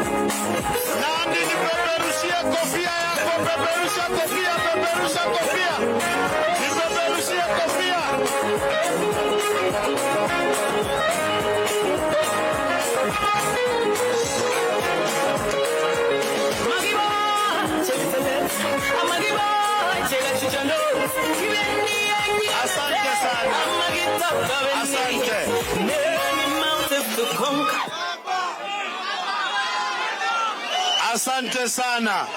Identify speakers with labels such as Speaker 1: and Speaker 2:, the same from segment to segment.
Speaker 1: Nandi, nipeperushie kofia yako, peperusha kofia, peperusha kofia, nipeperushie kofia. Asante sana, asante. Asante sana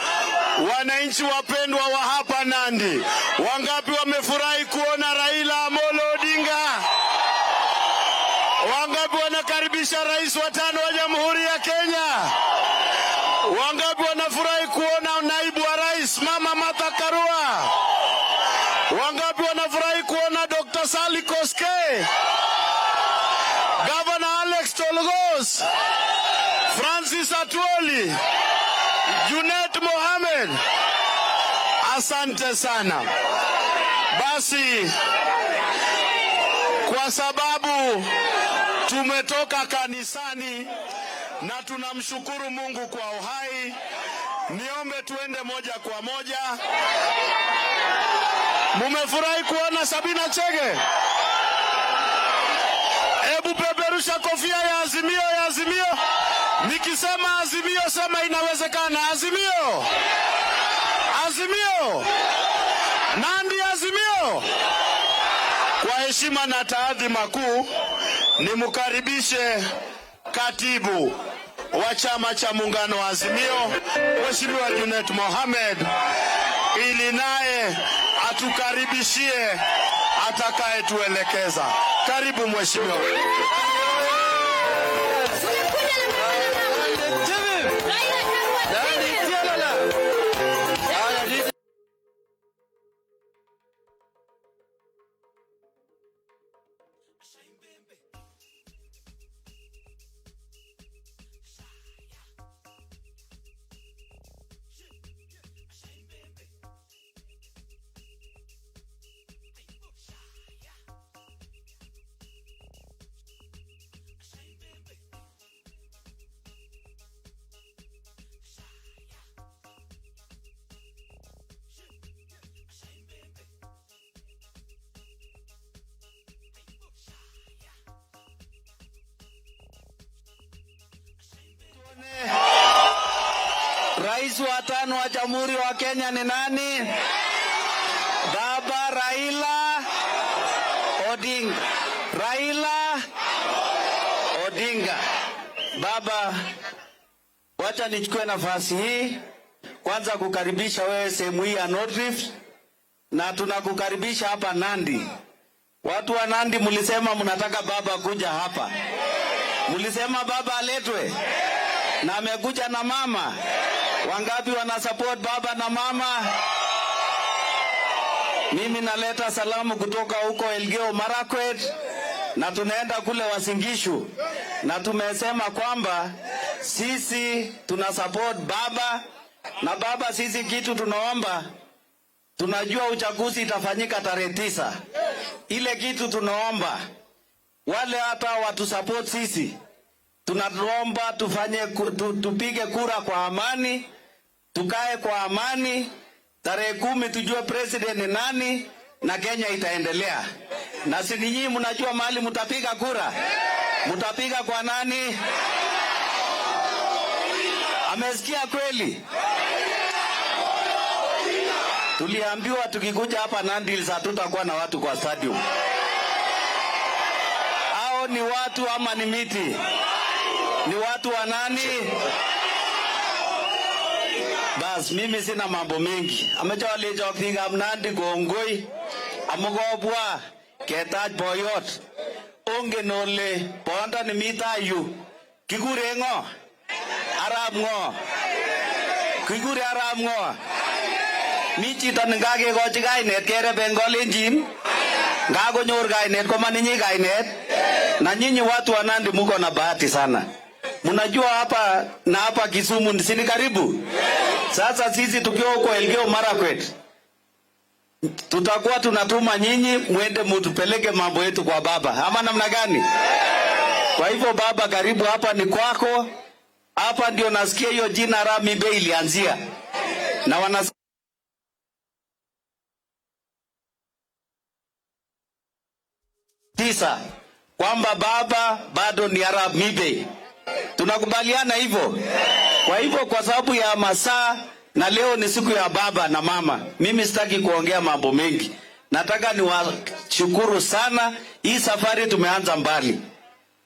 Speaker 1: wananchi wapendwa wa hapa Nandi, wangapi wamefurahi kuona Raila Amolo Odinga? Wangapi wanakaribisha rais wa tano wa Jamhuri ya Kenya? Wangapi wanafurahi kuona naibu wa rais Mama Martha Karua? Wangapi wanafurahi kuona Dr. Sally Koskei, Governor Alex Tolgos, Francis Atwoli, Junet Mohamed? Asante sana. Basi kwa sababu tumetoka kanisani na tunamshukuru Mungu kwa uhai, niombe tuende moja kwa moja. Mumefurahi kuona Sabina Chege? Hebu peperusha kofia ya Azimio, ya Azimio. Nikisema Azimio, sema inawezekana. Azimio, Azimio, Nandi, Azimio. Kwa heshima na taadhima kuu, nimkaribishe katibu wa chama cha muungano wa Azimio, Mheshimiwa Junet Mohamed, ili naye atukaribishie atakayetuelekeza. Karibu mheshimiwa.
Speaker 2: Tumekuja na baba na mama. Raila Karua Tinga.
Speaker 3: Rais wa tano wa Jamhuri wa Kenya ni nani? Baba Raila Odinga. Raila Odinga. Baba, wacha nichukue nafasi hii kwanza kukaribisha wewe sehemu hii ya North Rift, na tunakukaribisha hapa Nandi. Watu wa Nandi, mlisema mnataka baba kuja hapa, mlisema baba aletwe na amekuja na mama. Wangapi wana support baba na mama? Mimi naleta salamu kutoka huko Elgeyo Marakwet na tunaenda kule Uasin Gishu, na tumesema kwamba sisi tuna support baba na baba. Sisi kitu tunaomba, tunajua uchaguzi itafanyika tarehe 9. Ile kitu tunaomba wale hata watu support sisi, tunaomba tufanye tupige kura kwa amani, tukae kwa amani. Tarehe 10 tujue president ni nani na Kenya itaendelea. Na si ninyi mnajua mahali mtapiga kura? Mtapiga kwa nani? Amesikia kweli? Tuliambiwa tukikuja hapa Nandi Hills hatutakuwa na watu kwa stadium. Hao ni watu ama ni miti? Ni watu wa nani? Bas, mimi sina mambo mengi. Ameche alechok biikab Nandi kongoi amu kobwa ketach boyot. Ongen ole boondoni mi tai yu kikure ng'o? Arap ng'o? Kikure arap ng'o? Mi chito nengakekochi kainet kereben Kalenjin, ngakonyor kainet komaninyi kainet. Na nyinyi watu wa Nandi muko na bahati sana. Mnajua hapa na hapa Kisumu si ni karibu? Sasa sisi tukiwa huko Elgeyo Marakwet tutakuwa tunatuma nyinyi mwende mutupeleke mambo yetu kwa baba, ama namna gani? Kwa hivyo baba, karibu, hapa ni kwako. Hapa ndio nasikia hiyo jina Arap Mibei ilianzia na wana tisa kwamba baba bado ni Arap Mibei. Tunakubaliana hivyo? Kwa hivyo, kwa sababu ya masaa na leo ni siku ya baba na mama, mimi sitaki kuongea mambo mengi. Nataka niwashukuru sana. Hii safari tumeanza mbali,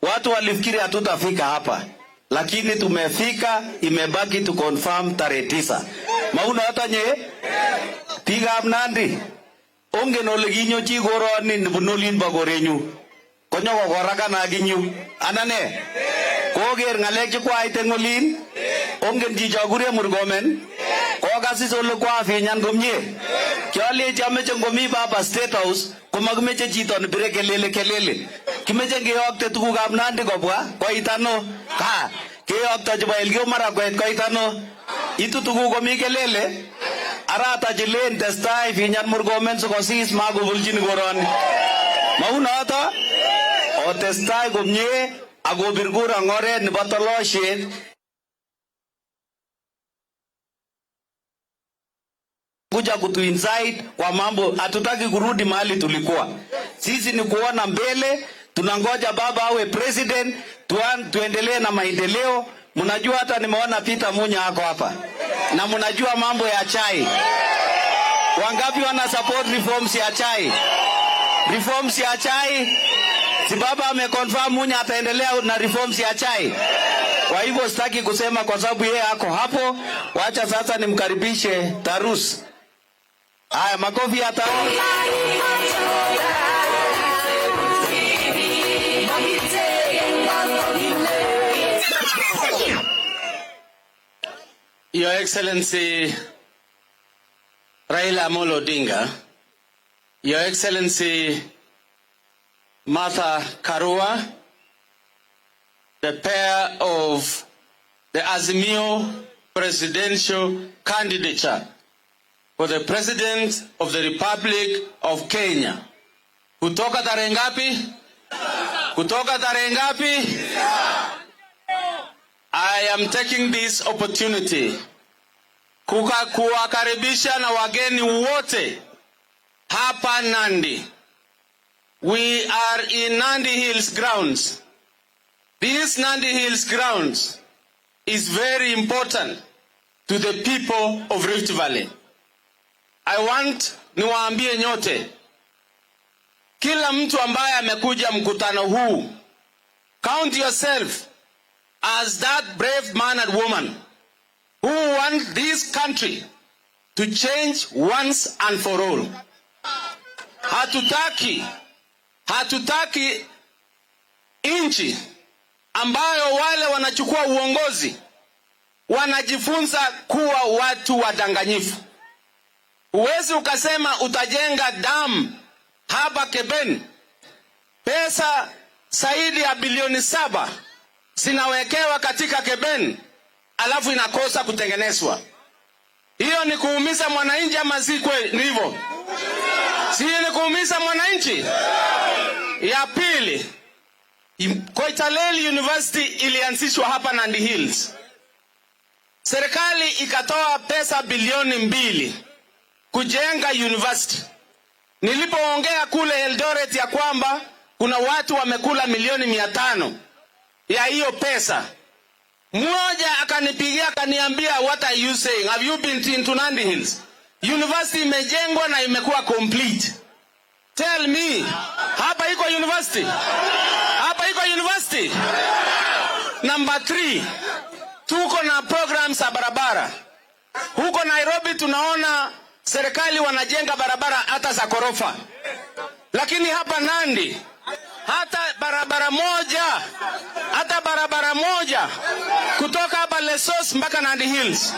Speaker 3: watu walifikiri hatutafika hapa, lakini tumefika. Imebaki tu confirm tarehe 9. Mauna hata nye biikab Nandi, ongen ole kinyochi koroni nebunu olin bo korenyu konyokokorakan ak inyu anan ne koker ng'alek chekwait eng olin. Ongen chicho kure Murkomen kokasis ole kwafinyan komie. Kialechi ameche ngomi baba State House komakimeche chito nebire kelele kelele, kimeche ngeyokte tugukab Nandi kobwa koit ano kaa, keyokto chebo Elgeyo Marakwet koit ano, itu tuguk komi kelele. Arata chilen testai finyan Murkomen sikosis makobulchin koroni. Maunoto otestai komie akobir kura eng oret nebo tolosiet. Kuja kutu-incite kwa mambo, hatutaki kurudi mahali tulikuwa. Sisi ni kuona mbele, tunangoja baba awe president, tuendelee na maendeleo. Mnajua hata nimeona Peter Munya ako hapa, na mnajua mambo ya chai. Wangapi wana support reforms ya chai? Reforms ya chai? Si baba ameconfirm Munya ataendelea na reforms ya chai? Kwa hivyo sitaki kusema kwa sababu yeye ako hapo. Wacha sasa nimkaribishe Tarus. Haya, makofi ya Tarus.
Speaker 4: Your Excellency Raila Amolo Odinga, Your Excellency Martha Karua, the pair of the Azimio presidential candidature for the President of the Republic of Kenya. Kutoka tarehe ngapi? Kutoka tarehe ngapi? I am taking this opportunity kuwakaribisha na wageni wote hapa Nandi. We are in Nandi Hills grounds. This Nandi Hills grounds is very important to the people of Rift Valley. I want niwaambie nyote, kila mtu ambaye amekuja mkutano huu, count yourself as that brave man and woman who want this country to change once and for all. Hatutaki nchi ambayo wale wanachukua uongozi wanajifunza kuwa watu wadanganyifu. Huwezi ukasema utajenga dam hapa Keben, pesa zaidi ya bilioni 7 zinawekewa katika Keben, alafu inakosa kutengenezwa. Hiyo ni kuumiza mwananchi ama si kweli? Ni hivyo, si ni kuumiza mwananchi? Ya pili, Koitalel University ilianzishwa hapa Nandi Hills. Serikali ikatoa pesa bilioni 2 kujenga university. Nilipoongea kule Eldoret ya kwamba kuna watu wamekula milioni 500 ya hiyo pesa, mmoja akanipigia akaniambia, "What are you saying? Have you been into Nandi Hills?" University imejengwa na imekuwa complete. Tell me, hapa iko university? Hapa iko university? Number 3, tuko na programs za barabara. Huko Nairobi tunaona serikali wanajenga barabara hata za korofa, lakini hapa Nandi hata barabara moja, hata barabara moja kutoka hapa Lesos mpaka Nandi Hills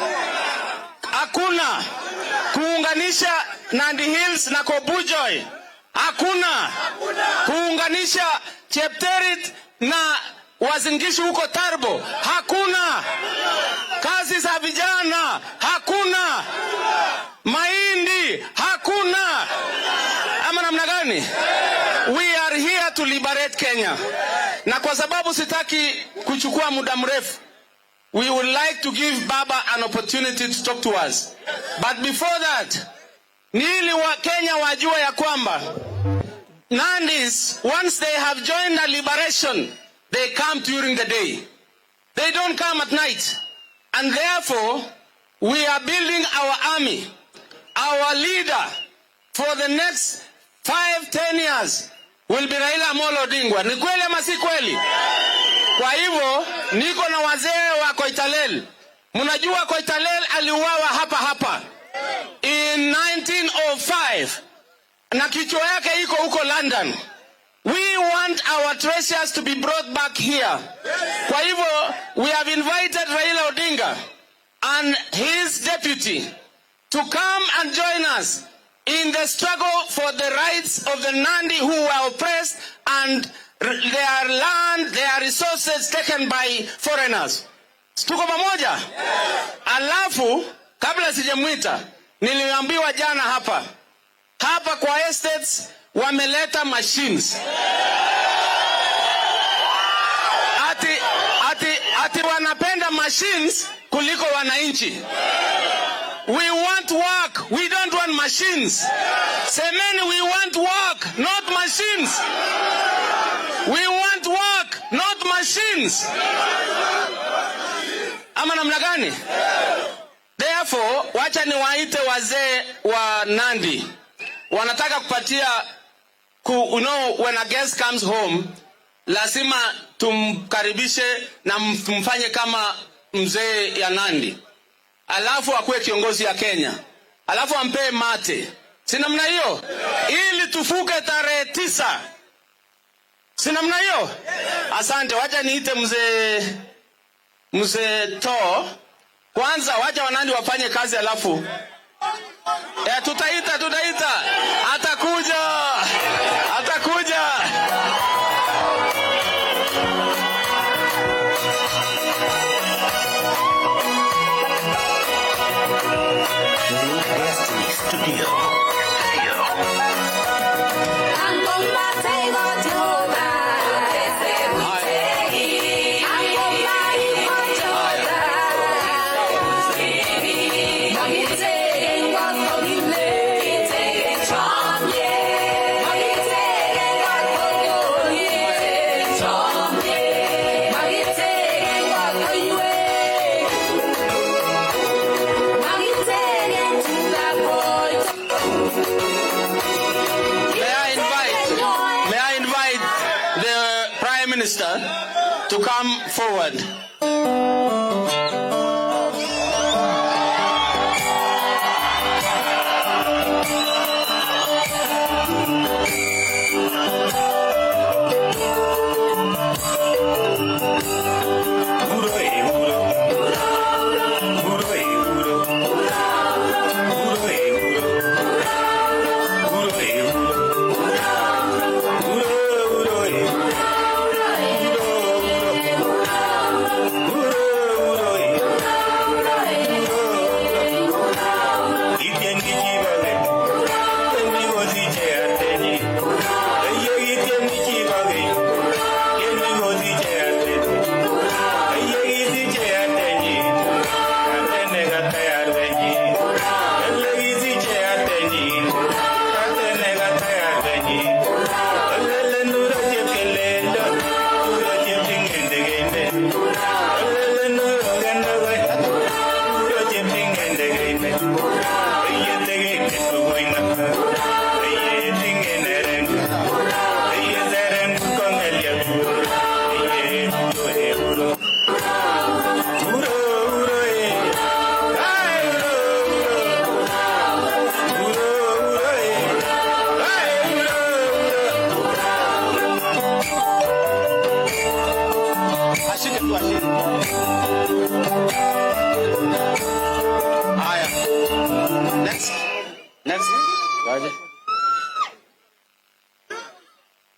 Speaker 4: hakuna. Kuunganisha Nandi Hills na Kobujoi hakuna. Kuunganisha Chepterit na Uasin Gishu huko Tarbo hakuna. Kazi za vijana hakuna. Mahindi hakuna. Ama namna gani? We are here to liberate Kenya. Na kwa sababu sitaki kuchukua muda mrefu, we would like to give Baba an opportunity to talk to us. But before that, ni ili Wakenya wajue ya kwamba Nandis, once they have joined the liberation, they come during the day. They don't come at night. And therefore, we are building our army, our leader for the next 5, 10 years will be Raila Amolo Odinga. Ni kweli ama si kweli? Kwa hivyo niko na wazee wa Koitalel. Mnajua Koitalel aliuawa hapa hapa in 1905 na kichwa yake iko huko London. We want our treasures to be brought back here. Kwa hivyo we have invited Raila Odinga and his deputy to come and join us in the struggle for the rights of the Nandi who were oppressed and their land, their resources taken by foreigners. Tuko pamoja? Alafu kabla sijamwita, niliambiwa jana hapa hapa kwa estates wameleta machines, ati wanapenda machines kuliko wananchi. We want work, we don't want machines. Semeni, "We want work, not machines." We want work, not machines. Ama namna gani? Therefore, wacha niwaite wazee wa Nandi. Wanataka kupatia when a guest comes home, lazima tumkaribishe na mfanye kama mzee ya Nandi, alafu akuwe kiongozi ya Kenya, alafu ampee mate, si namna hiyo? Ili tufuke tarehe 9, si namna hiyo? Asante, wacha niite mzee To kwanza, wacha Wanandi wafanye kazi, alafu tutaita, atakuja, atakuja.
Speaker 5: New Destiny Studio.
Speaker 4: May I invite the Prime Minister to come forward?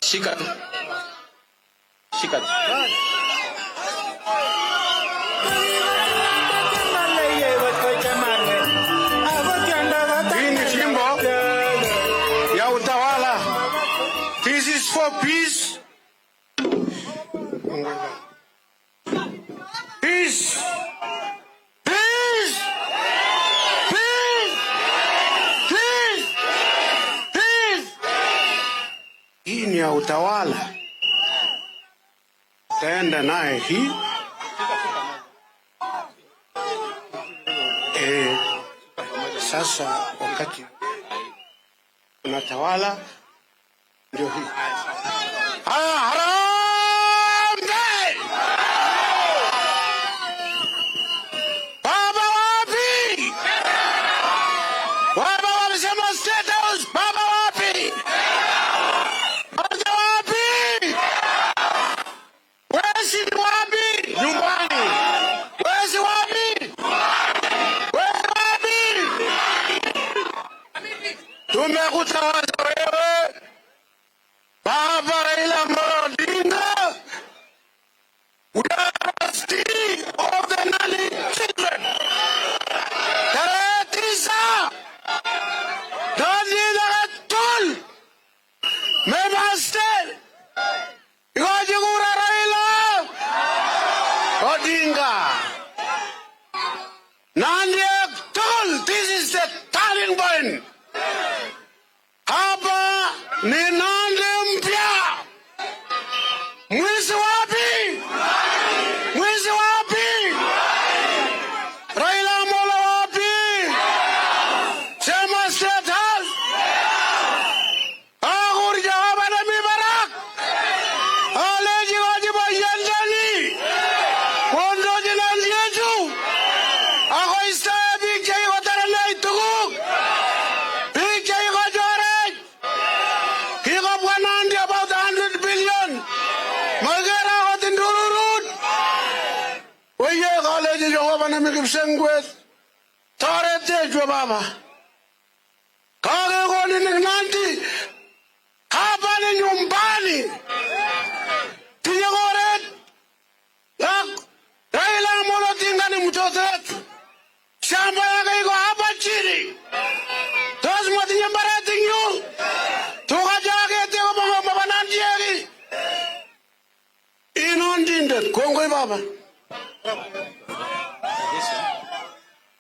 Speaker 4: Shika tu. Shika tu.
Speaker 1: Hii ni fimbo ya utawala. This is for peace. Peace. Peace. Peace. Peace. Peace. Hii ni ya utawala. Taenda naye hii. Sasa wakati unatawala ndio hii. Haya, harambee! Baba wapi? Baba walisema State House, baba wapi? Baba wapi? Wesi ni wapi? Nyumbani. Wesi wapi? Wesi wapi? Tumekutawaza wewe Baba Raila Amolo Odinga. We are trustee of the Nandi children. Tarehe 9 Nandi tul Member State Ikoji kura Raila Odinga. Nandi tul, this is the turning point. Hapa ni Nandi mpya. Mwizi wapi? Mwizi wapi? Raila Amolo wapi? Sema State House. Akur Jehova nemi barak. Aleji koji boisiondoni. Kondochi Nandi yechu. Ako istoe biik chekikotarenech tuguk. Biik chekikochorech. Kikobwa Nandi about 100 billion. Makere akot ndururut. Oye kalechi Jehova nemi kipsengwet. Toretech we baba. Kakekonin eng Nandi. Hapa ni nyumbani. Tinye koret. Raila Amolo Odinga ni mtoto wetu. Shamba yake iko hapa chini. Tos motinye mbaret eng yu. Tuga chakete kobo Nandi. Inondindet kongoi baba.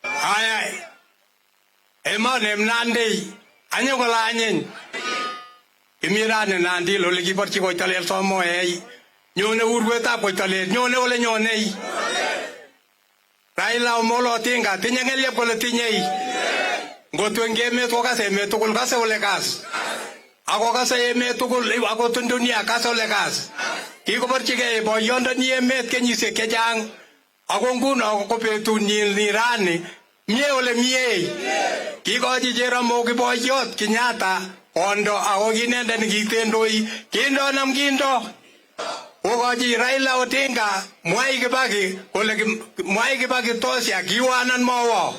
Speaker 6: Haya, emonem Nandi, anyo kolanyiny. Kimi rani Nandi ole kiborchi Koitalel Samoei. Nyone urwetab Koitalel, nyone ole nyonei. Raila Amolo Odinga, tinye ng'elyep kole tinyei. Ngotwo eng emet kokase emet tugul, kase ole kas. Ako kase emet tugul, akot eng dunia kase ole kas. Kikoborchigei boyondoni emet kenyisiek chechang. Ako nguno ko betunyin ni rani, mie ole mie. Kikochi Jaramogi boyot Kenyatta kondo ako kinendet nikitendoi kindo nam kindo. Kokochi Raila Odinga Mwai Kibaki kole Mwai Kibaki tosya kiwanan mowo.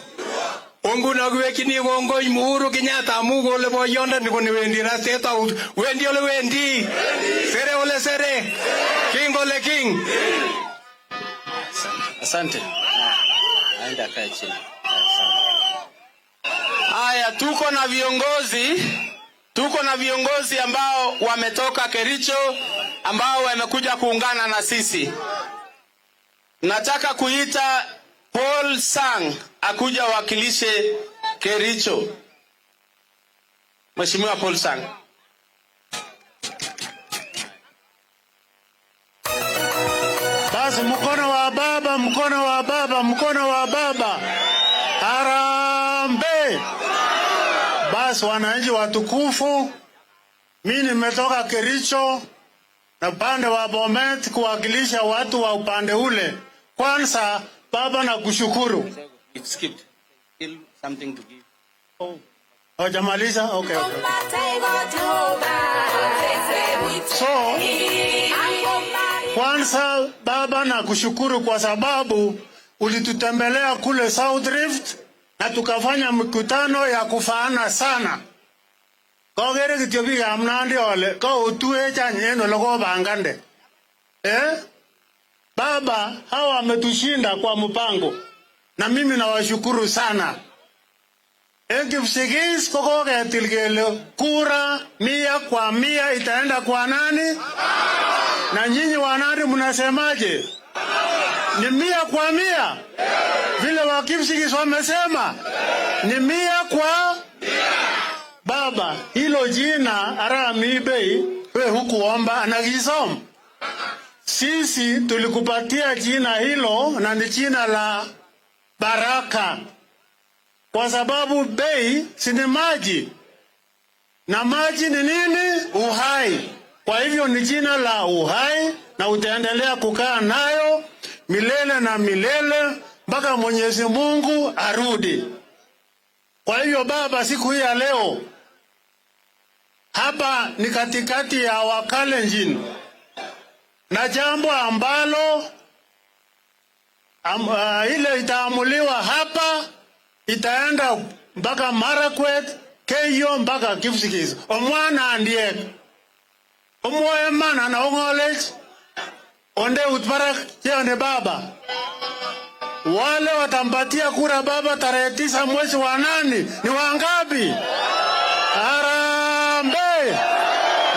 Speaker 6: Ko nguno kiwekchini kongoi Uhuru Kenyatta amu kole boyondoni ko newendi ra State House, wendi ole wendi. Sere ole sere. King ole king.
Speaker 4: Asante. Aenda akae chini. Haya, tuko na viongozi ambao wametoka Kericho ambao wamekuja kuungana na sisi. Nataka kuita Paul Sang akuja wakilishe Kericho. Mheshimiwa Paul Sang.
Speaker 7: Basi mkono wa baba, mkono wa baba, mkono wa baba. Harambee. Basi wananchi watukufu, mimi nimetoka Kericho na upande wa Bomet kuwakilisha watu wa upande ule. Kwanza baba na kushukuru.
Speaker 4: It skipped. Still something to give.
Speaker 7: Oh. Hajamaliza? Okay, okay. So, kwanza baba na kushukuru kwa sababu ulitutembelea kule South Rift na tukafanya mkutano ya kufaana sana. Kokere kityo biikab Nandi ole kautuech any en ole kobangande. Eh? Baba, hawa wametushinda kwa mpango, na mimi nawashukuru sana. En Kipsigis ko koketil kele kura 100% itaenda kwa nani? Na nyinyi Wanandi mnasemaje? Ni 100%? Vile wa Kipsigis wamesema ni 100%. Baba, hilo jina Arap Mibei we hukuomba anakisoma. Sisi tulikupatia jina hilo na ni jina la baraka, kwa sababu bei si ni maji na maji ni nini? Uhai. Kwa hivyo ni jina la uhai na utaendelea kukaa nayo milele na milele mpaka Mwenyezi Mungu arudi. Kwa hivyo baba, siku hii ya leo hapa ni katikati ya Wakalenjin na jambo ambalo ile itaamuliwa hapa itaenda mpaka Marakwet, Keiyo mpaka Kipsigis. Omwana andiek omwoe man ana ong'olech onde ut barak cheo baba. Wale watampatia kura baba tarehe 9 mwezi wa 8 ni wangapi? Harambee!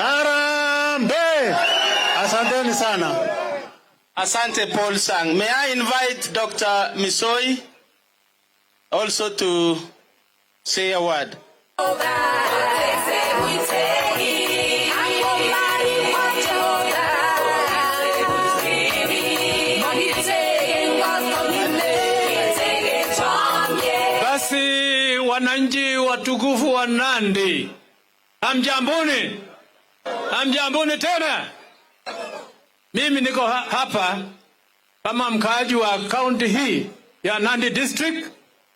Speaker 7: Harambee! Asanteni sana.
Speaker 4: Asante, Paul Sang. May I invite Dr. Misoi also to say a word?
Speaker 6: Basi wananchi watukufu wa Nandi, hamjambuni? Hamjambuni tena? Mimi niko hapa kama mkaaji wa kaunti hii ya Nandi District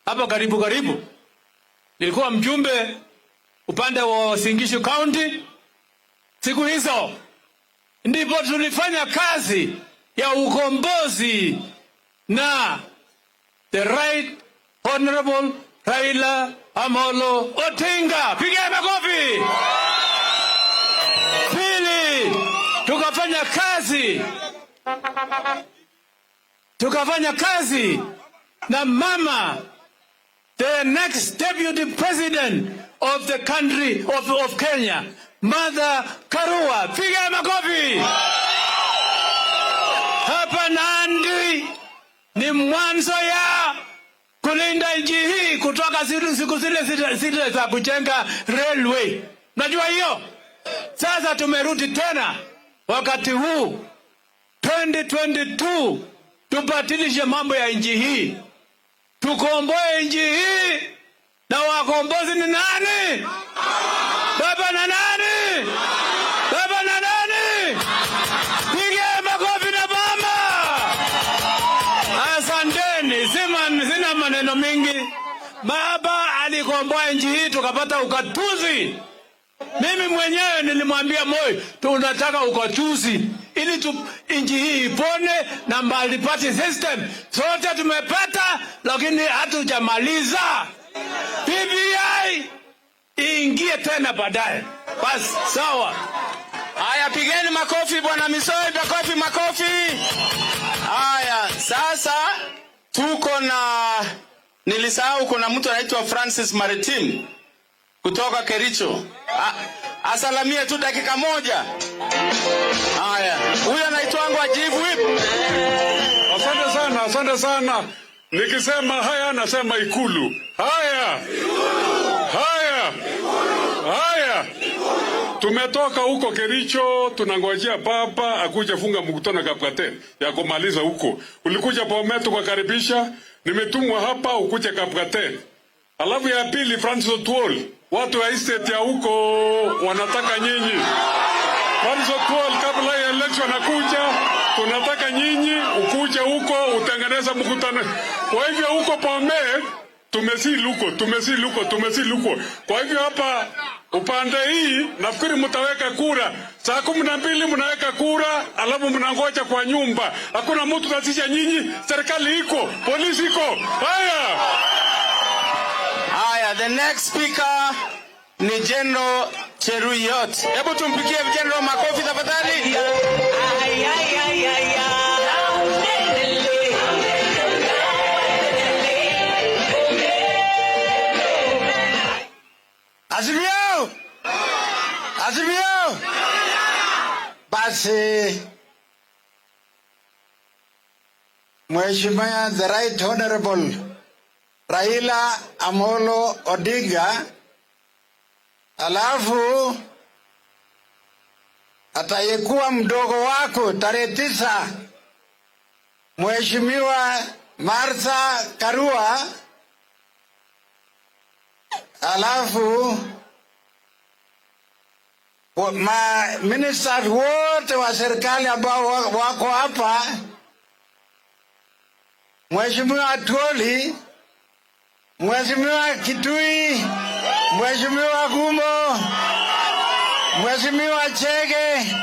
Speaker 6: hapa karibu karibu. Nilikuwa mjumbe upande wa Uasin Gishu County. Siku hizo ndipo tulifanya kazi ya ukombozi na the Right Honorable Raila Amolo Odinga. Piga makofi. Pili, tukafanya kazi na mama the next deputy president of the country of Kenya, Martha Karua. Piga makofi. Hapa Nandi ni mwanzo ya kulinda nchi hii kutoka siku zile za kujenga railway. Najua hiyo. Sasa tumerudi tena wakati huu 2022 tubadilishe mambo ya nchi hii, tukomboe nchi hii, na wakombozi ni nani? Baba na nani? Baba na nani? Piga makofi na mama. Asanteni, sina maneno mingi. Baba alikomboa nchi hii tukapata ugatuzi. Mimi mwenyewe nilimwambia Moi tunataka ugatuzi ili nchi hii ipone na multi-party system. Sote tumepata, lakini hatujamaliza. BBI iingie tena baadaye. Basi sawa.
Speaker 4: Haya, pigeni makofi bwana Misoi, makofi, makofi. Haya, sasa tuko na, nilisahau kuna mtu anaitwa Francis Maritim kutoka Kericho. Asalamie tu dakika moja. Haya, huyu anaitwangwa Chief Whip.
Speaker 8: Asante sana, asante sana. Nikisema haya nasema Ikulu. Haya. Haya. Haya. Tumetoka huko Kericho, tunangojea baba akuje funga mkutano Kapkatet ya kumaliza huko. Ulikuja Bomet tukakaribisha, nimetumwa hapa ukuje Kapkatet. Alafu ya pili, Francis Otuol, watu wa estate ya huko wanataka nyinyi. Francis Otuol kabla ya election akuja, tunataka nyinyi ukuje huko utengeneze mkutano. Kwa hivyo huko Bomet tumesili huko, tumesili huko, tumesili huko. Kwa hivyo hapa upande hii nafikiri mtaweka kura saa 12, mnaweka kura, alafu mnangoja kwa nyumba. Hakuna mtu tatisha nyinyi, serikali iko, polisi iko. Haya.
Speaker 4: Haya, the next speaker Ni General Cheruiyot. Hebu tumpigie General makofi tafadhali.
Speaker 1: Azimio! Azimio! Basi Mheshimiwa the Right Honorable Raila Amolo Odinga, alafu atayekuwa mdogo wako tarehe 9, Mheshimiwa Martha Karua, alafu ma ministers wote wa serikali ambao wako hapa, Mheshimiwa Atwoli, Mheshimiwa Kitui, Mheshimiwa Gumo, Mheshimiwa Chege,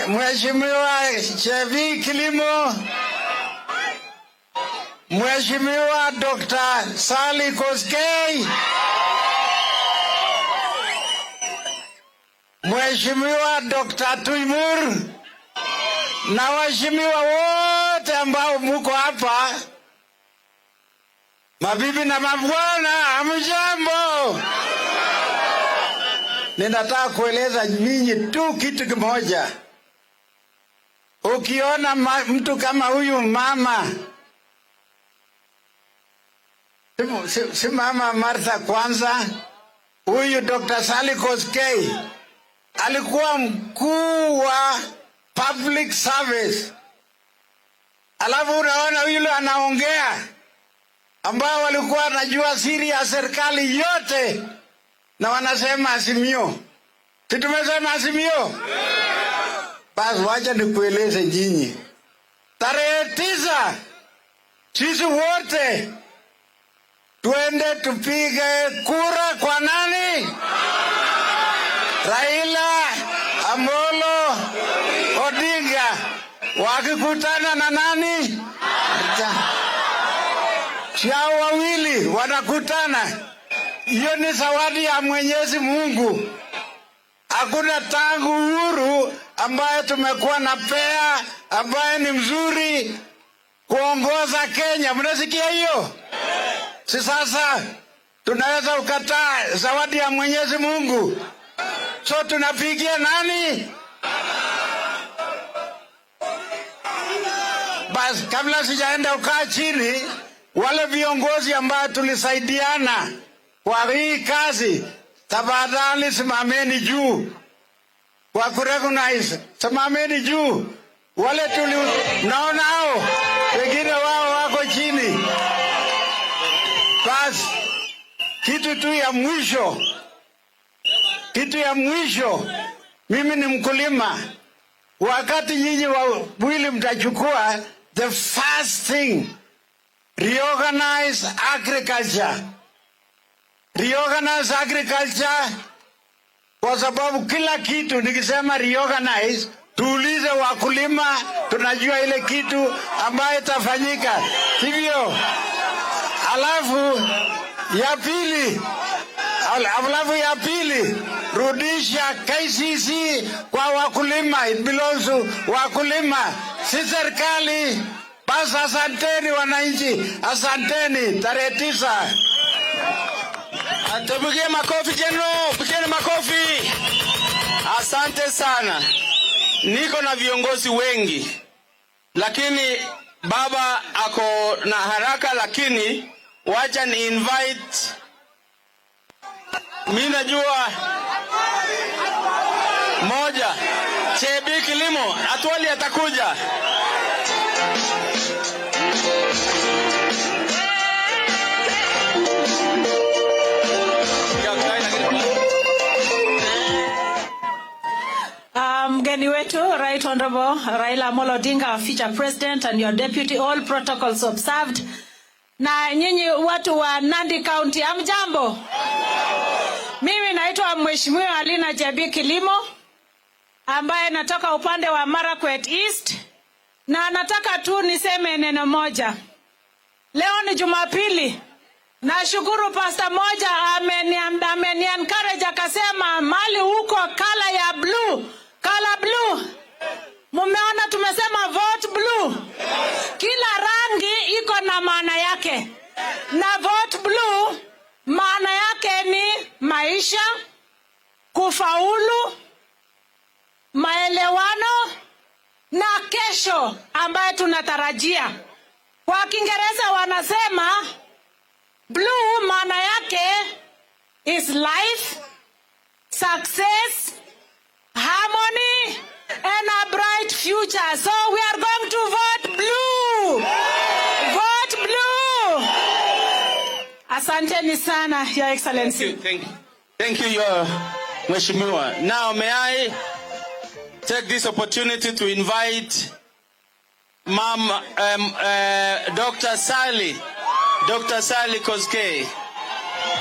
Speaker 1: Mheshimiwa Chevi Kilimo, Mheshimiwa Dr. Sally Koskei, Mheshimiwa Dr. Tuimur na waheshimiwa wote ambao muko hapa, mabibi na mabwana, hamjambo. Ninataka kueleza nyinyi tu kitu kimoja. Ukiona mtu kama huyu mama, si mama Martha kwanza, huyu Dr. Sally Koskei alikuwa mkuu wa public service. Alafu unaona yule anaongea, ambao walikuwa wanajua siri ya serikali yote, na wanasema Azimio. Si tumesema Azimio? Basi wacha nikueleze nyinyi. Tarehe 9 sisi wote tuende tupige kura kwa nani? Raila Amolo Odinga. Wakikutana na nani? Hao wawili wanakutana. Hiyo ni zawadi ya Mwenyezi Mungu. Hakuna tangu uhuru ambaye tumekuwa na pea ambaye ni mzuri kuongoza Kenya. Mnasikia hiyo? Si sasa tunaweza kukataa zawadi ya Mwenyezi Mungu? So tunapigia nani? Bas, kabla sijaenda ukaa chini, wale viongozi ambao tulisaidiana kwa hii kazi, tafadhali simameni juu. Kwa kurecognize, simameni juu. Wale tuli naona hao, wengine wao wako chini. Bas, kitu tu ya mwisho. Kitu ya mwisho, mimi ni mkulima. Wakati nyinyi wawili mtachukua, the first thing, reorganize agriculture. Reorganize agriculture, kwa sababu kila kitu nikisema reorganize, tuulize wakulima, tunajua ile kitu ambayo itafanyika. Sivyo? Alafu ya pili, alafu ya pili, rudisha KCC kwa wakulima, it belongs to wakulima, si serikali. Basi asanteni wananchi, asanteni. Tarehe 9.
Speaker 4: Tupigie makofi General, pigieni makofi. Asante sana. Niko na viongozi wengi, lakini baba ako na haraka, lakini wacha ni invite. Mimi najua moja, Chebi Kilimo, Atwoli atakuja.
Speaker 2: Mgeni wetu Right Honorable Raila Amolo Odinga, our future president, and your deputy, all protocols observed. Na nyinyi watu wa Nandi County, hamjambo? Mimi naitwa Mheshimiwa Alina Chebi Kilimo, ambaye natoka upande wa Marakwet East, na nataka tu niseme neno moja. Leo ni Jumapili. Nashukuru pasta moja ameni encourage akasema mali huko colour ya blue, colour blue. Mumeona tumesema vote blue. Kila rangi iko na maana yake, na vote blue maana yake ni maisha, kufaulu, maelewano na kesho ambayo tunatarajia. Kwa Kiingereza wanasema blue maana yake is life, success, harmony and a bright future. So we are going to vote blue. Vote blue. Asanteni sana, Your Excellency.
Speaker 4: Thank you. Thank you, Your Mheshimiwa. Now, may I take this opportunity to invite Ma'am Dr. Sally, Dr. Sally Koskei.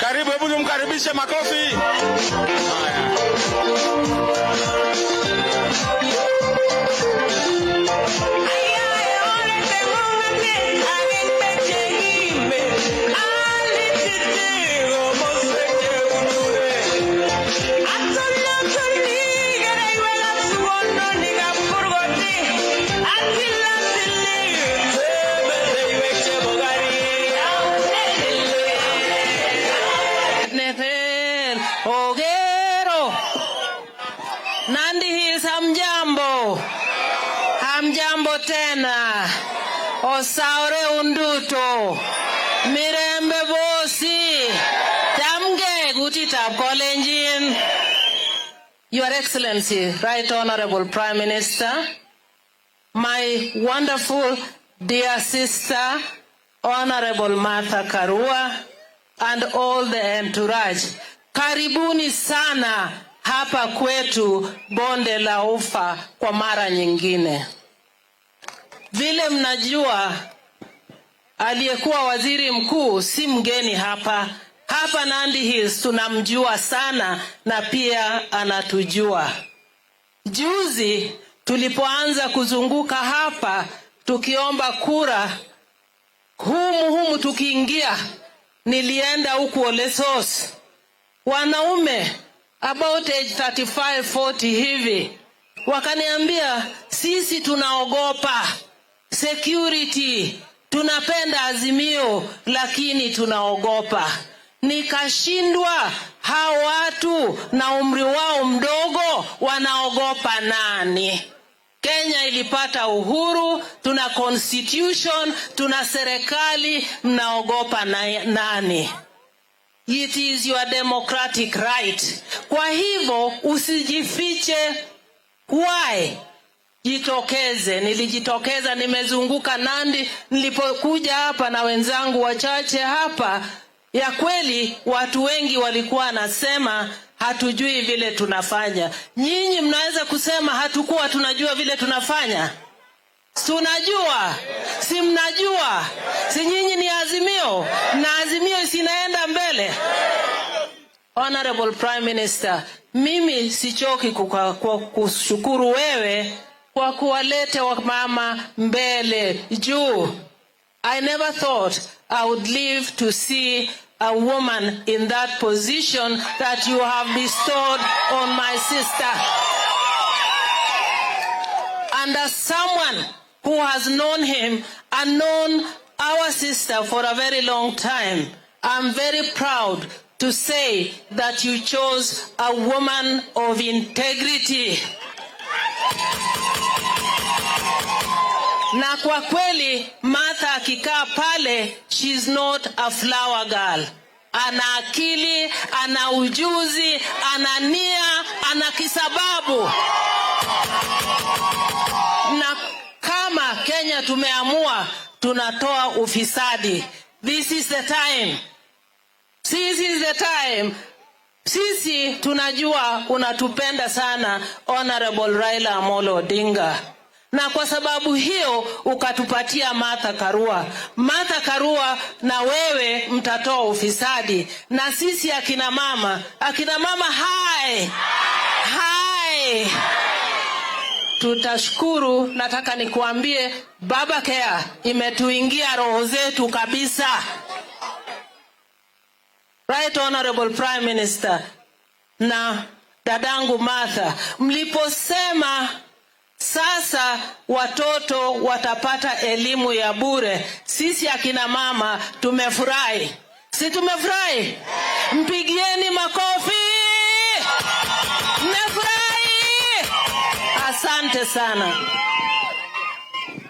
Speaker 4: Karibu, hebu tumkaribishe makofi. Haya.
Speaker 9: Neten Ogero. Nandi Hills, hamjambo? Hamjambo tena. Osaore unduto. Mirembe bosi. Chamgei kutitab Kalenjin. Your Excellency, Right Honorable Prime Minister, my wonderful dear sister, Honorable Martha Karua, and all the entourage. Karibuni sana hapa kwetu Bonde la Ufa kwa mara nyingine. Vile mnajua, aliyekuwa waziri mkuu si mgeni hapa. Hapa Nandi Hills tunamjua sana na pia anatujua. Juzi tulipoanza kuzunguka hapa tukiomba kura humu humu tukiingia, nilienda huku Olesos, wanaume about age 35 40 hivi wakaniambia, "Sisi tunaogopa security, tunapenda Azimio lakini tunaogopa." Nikashindwa, hao watu na umri wao mdogo wanaogopa nani? Kenya ilipata uhuru, tuna constitution, tuna serikali, mnaogopa nani? It is your democratic right. Kwa hivyo usijifiche. Why? Jitokeze. Nilijitokeza, nimezunguka Nandi nilipokuja hapa na wenzangu wachache hapa. Ya kweli watu wengi walikuwa wanasema hatujui vile tunafanya. Nyinyi mnaweza kusema hatukuwa tunajua vile tunafanya? Tunajua, si mnajua? Si nyinyi ni Azimio na Azimio sinaenda mbele? Honorable Prime Minister, mimi sichoki kwa kushukuru wewe kwa kuwaleta wamama mbele juu. I never thought I would live to see a woman in that position that you have bestowed on my sister. And as someone who has known him and known our sister for a very long time, I'm very proud to say that you chose a woman of integrity. Na kwa kweli Martha akikaa pale, she's not a flower girl. Ana akili, ana ujuzi, ana nia, ana kisababu. Na kama Kenya tumeamua tunatoa ufisadi, this is the time. This is the time. Sisi tunajua unatupenda sana, Honorable Raila Amolo Odinga, na kwa sababu hiyo ukatupatia Martha Karua. Martha Karua na wewe mtatoa ufisadi, na sisi akina mama hai hai, tutashukuru. Nataka nikuambie Baba Care imetuingia roho zetu kabisa. Right Honorable Prime Minister na dadangu Martha, mliposema sasa watoto watapata elimu ya bure, sisi akina mama tumefurahi. Si tumefurahi? Mpigieni makofi. Mmefurahi? Asante sana.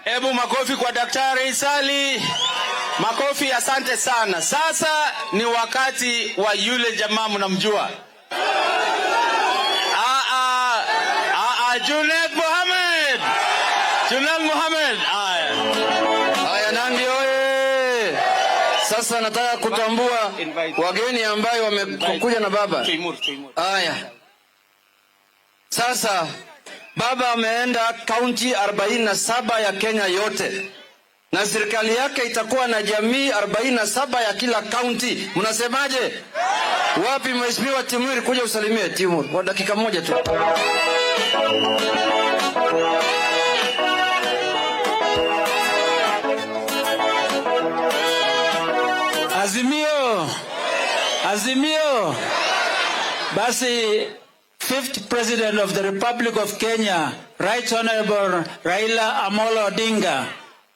Speaker 4: Hebu makofi kwa Daktari Sali. Makofi, asante sana. Sasa ni wakati wa yule jamaa mnamjua. Ah, ah, ah, ah, Junet Mohamed. Junet Mohamed. Haya.
Speaker 3: Haya, Nandi oye! Sasa nataka kutambua wageni ambayo wamekuja na baba. Haya. Sasa baba ameenda kaunti 47 ya Kenya yote, na serikali yake itakuwa na jamii 47 ya kila kaunti. Mnasemaje? Wapi Mheshimiwa Timur, kuja usalimie Timur kwa dakika moja tu.
Speaker 10: Azimio! Azimio! Basi, fifth President of the Republic of Kenya, Right Honorable Raila Amolo Odinga,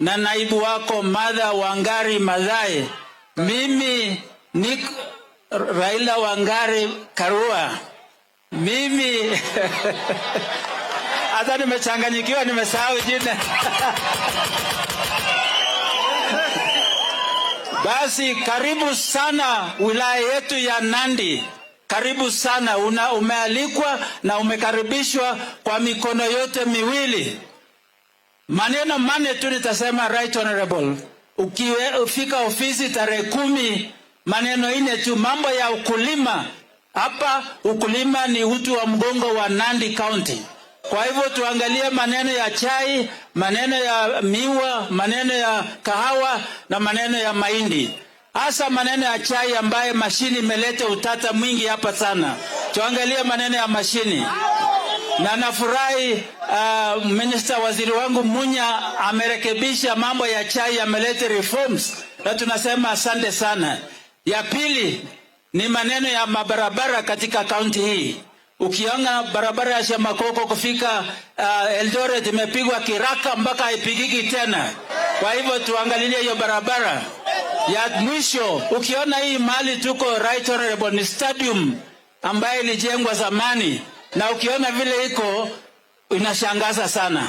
Speaker 10: na naibu wako Martha Wangari Maathai, mimi ni Raila Wangari Karua. Mimi hata nimechanganyikiwa, nimesahau jina. Basi karibu sana wilaya yetu ya Nandi. Karibu sana, umealikwa na umekaribishwa kwa mikono yote miwili. Maneno mane tu nitasema, Right Honorable. Ukifika ofisi tarehe 10, maneno ine tu, mambo ya ukulima. Hapa ukulima ni uti wa mgongo wa Nandi County. Kwa hivyo tuangalie maneno ya chai, maneno ya miwa, maneno ya kahawa na maneno ya mahindi. Hasa maneno ya chai ambaye mashini imeleta utata mwingi hapa sana. Tuangalie maneno ya mashini. Na nafurahi, minister waziri wangu Munya amerekebisha mambo ya chai, ameleta reforms, na tunasema asante sana. Ya pili ni maneno ya mabarabara katika kaunti hii. Ukiona barabara ya Shamakoko kufika Eldoret imepigwa kiraka mpaka haipigiki tena. Kwa hivyo tuangalie hiyo barabara. Ya mwisho, ukiona hii mali tuko, Right Honorable, ni stadium ambayo ilijengwa zamani, na ukiona vile iko inashangaza sana.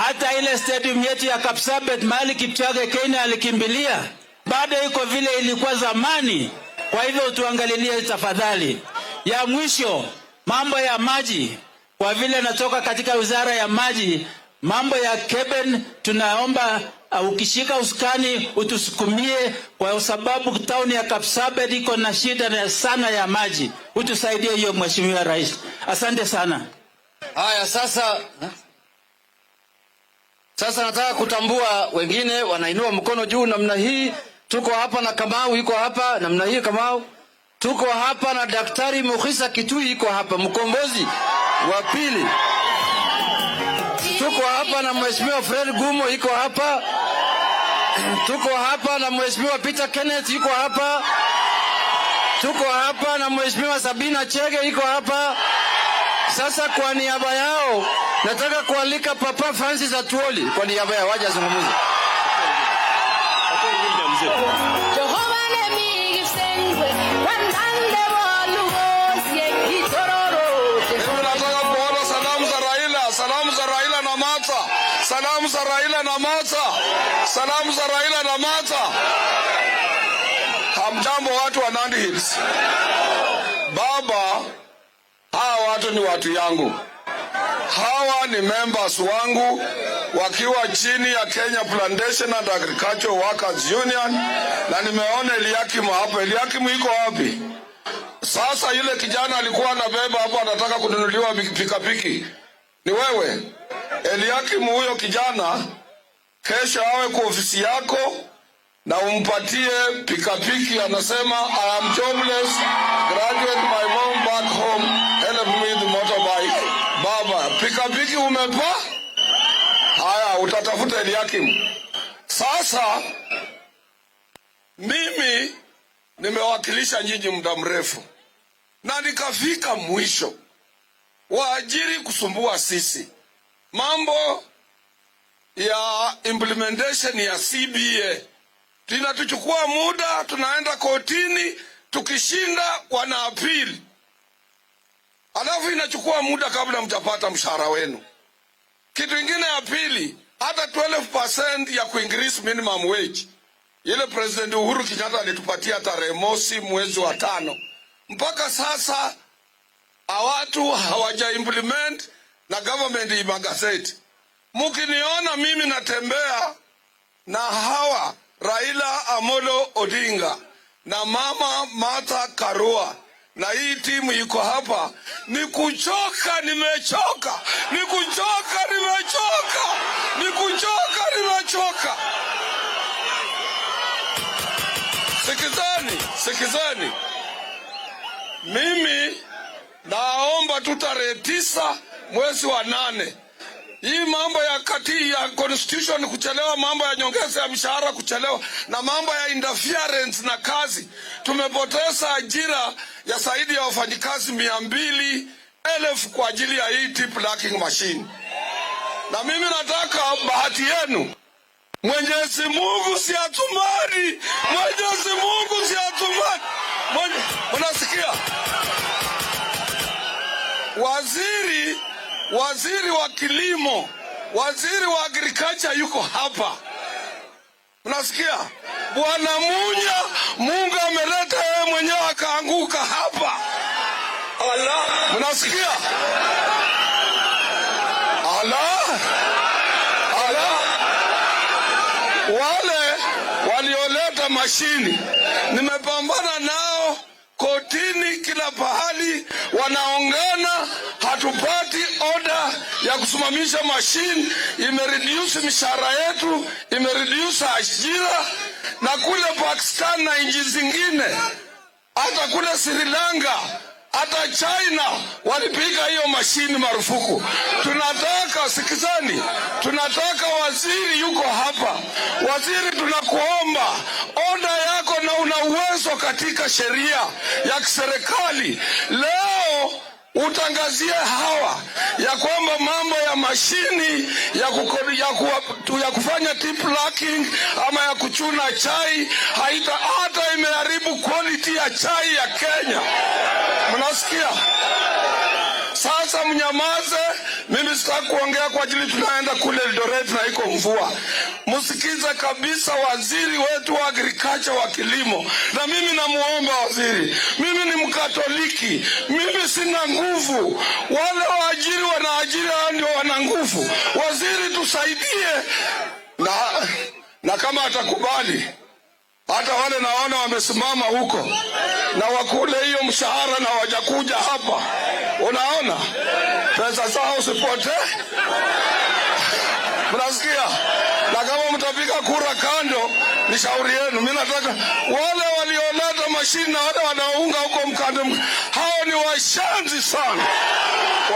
Speaker 10: Hata ile stadium yetu ya Kapsabet mahali Kipchoge Keino alikimbilia bado iko vile ilikuwa zamani. Kwa hivyo tuangalilie tafadhali. Ya mwisho, mambo ya maji. Kwa vile natoka katika wizara ya maji, mambo ya Keben tunaomba ukishika usukani utusukumie, kwa sababu town ya Kapsabet iko na shida sana ya maji. Utusaidie hiyo Mheshimiwa Rais. Asante sana.
Speaker 3: Haya, sasa nataka kutambua wengine wanainua mkono juu namna hii. Tuko hapa na Kamau yuko hapa namna hii, Kamau. Tuko hapa na Daktari Mukhisa Kitui yuko hapa, mkombozi wa pili. Tuko hapa na Mheshimiwa Fred Gumo yuko hapa. Tuko hapa na Mheshimiwa Peter Kenneth yuko hapa. Tuko hapa na Mheshimiwa Sabina Chege yuko hapa. Sasa kwa niaba yao nataka kualika Papa Francis Atwoli kwa niaba yao waje azungumze.
Speaker 8: Nataka kuona salamu za Raila, salamu za Raila na Martha, salamu za Raila na Martha, salamu za Raila na Martha. Hamjambo watu wa Nandi Hills. Baba, hawa watu ni watu yangu. Hawa ni members wangu wakiwa chini ya Kenya Plantation and Agricultural Workers Union, na nimeona Eliakim hapo. Eliakim yuko wapi? Sasa yule kijana alikuwa anabeba hapo anataka kununuliwa pikipiki. Ni wewe? Eliakim, huyo kijana kesho awe kwa ofisi yako na umpatie pikipiki. Anasema I am jobless, graduate my mom back home, help me the motorbike. Baba, pikipiki umepa? Haya, utatafuta Eliakim. Sasa mimi
Speaker 11: Nimewakilisha nyinyi muda mrefu na nikafika mwisho. Waajiri kusumbua sisi, mambo ya implementation ya CBA inatuchukua muda, tunaenda kotini, tukishinda wana appeal, alafu inachukua muda kabla mjapata mshahara wenu. Kitu ingine ya pili, hata 12% ya kuincrease minimum wage ile President Uhuru Kenyatta alitupatia tarehe 1 mwezi wa 5, mpaka sasa watu hawaja implement na government imagazeti. Mkiniona mimi natembea na hawa Raila Amolo Odinga na Mama Martha Karua na hii timu iko hapa, ni kuchoka, nimechoka, ni kuchoka, nimechoka, ni kuchoka, nimechoka. Sikizani, sikizani, mimi naomba tu tarehe 9 mwezi wa 8, hii mambo ya kati ya constitution kuchelewa, mambo ya nyongeza ya mshahara kuchelewa, na mambo ya interference na kazi, tumepoteza ajira ya zaidi ya wafanyikazi 200,000 kwa ajili ya hii tea plucking machine. Na mimi nataka bahati yenu, Mwenyezi Mungu si atumani, Mwenyezi Mungu si atumani. Unasikia? Waziri wa kilimo, waziri wa agriculture yuko hapa. Unasikia? Bwana Munya, Mungu ameleta yeye mwenyewe akaanguka hapa. Allah, unasikia? Allah, Allah. Wale walioleta mashini nimepambana nao kotini kila pahali, wanaongana, hatupati order ya kusimamisha mashini. Imereduce mishahara yetu, imereduce ajira. Na kule Pakistan na nchi zingine, hata kule Sri Lanka, hata China walipiga hiyo mashini marufuku. Tunataka, sikizani, tunataka waziri yuko hapa. Waziri, tunakuomba oda yako, na una uwezo katika sheria ya kiserikali. Leo utangazie hawa ya kwamba mambo ya mashini ya kufanya tea plucking ama ya kuchuna chai haita, hata imeharibu quality ya chai ya Kenya. Mnasikia? Sasa mnyamaze, mimi sitaki kuongea kwa ajili tunaenda kule Eldoret na iko mvua. Msikize kabisa waziri wetu wa agriculture, wa kilimo. Na mimi namuomba waziri, mimi ni Mkatoliki, mimi sina nguvu. Wale waajiri wanaajiri hao ndio wana nguvu. Waziri, tusaidie. Na kama atakubali, hata wale naona wamesimama huko na wakule hiyo mshahara na hawajakuja hapa, unaona pesa zao usipotee. Mnasikia? Na kama mtapiga kura kando, ni shauri yenu. Mimi nataka wale walioleta mashine na wale wanaounga huko mkando, hao ni washanzi sana.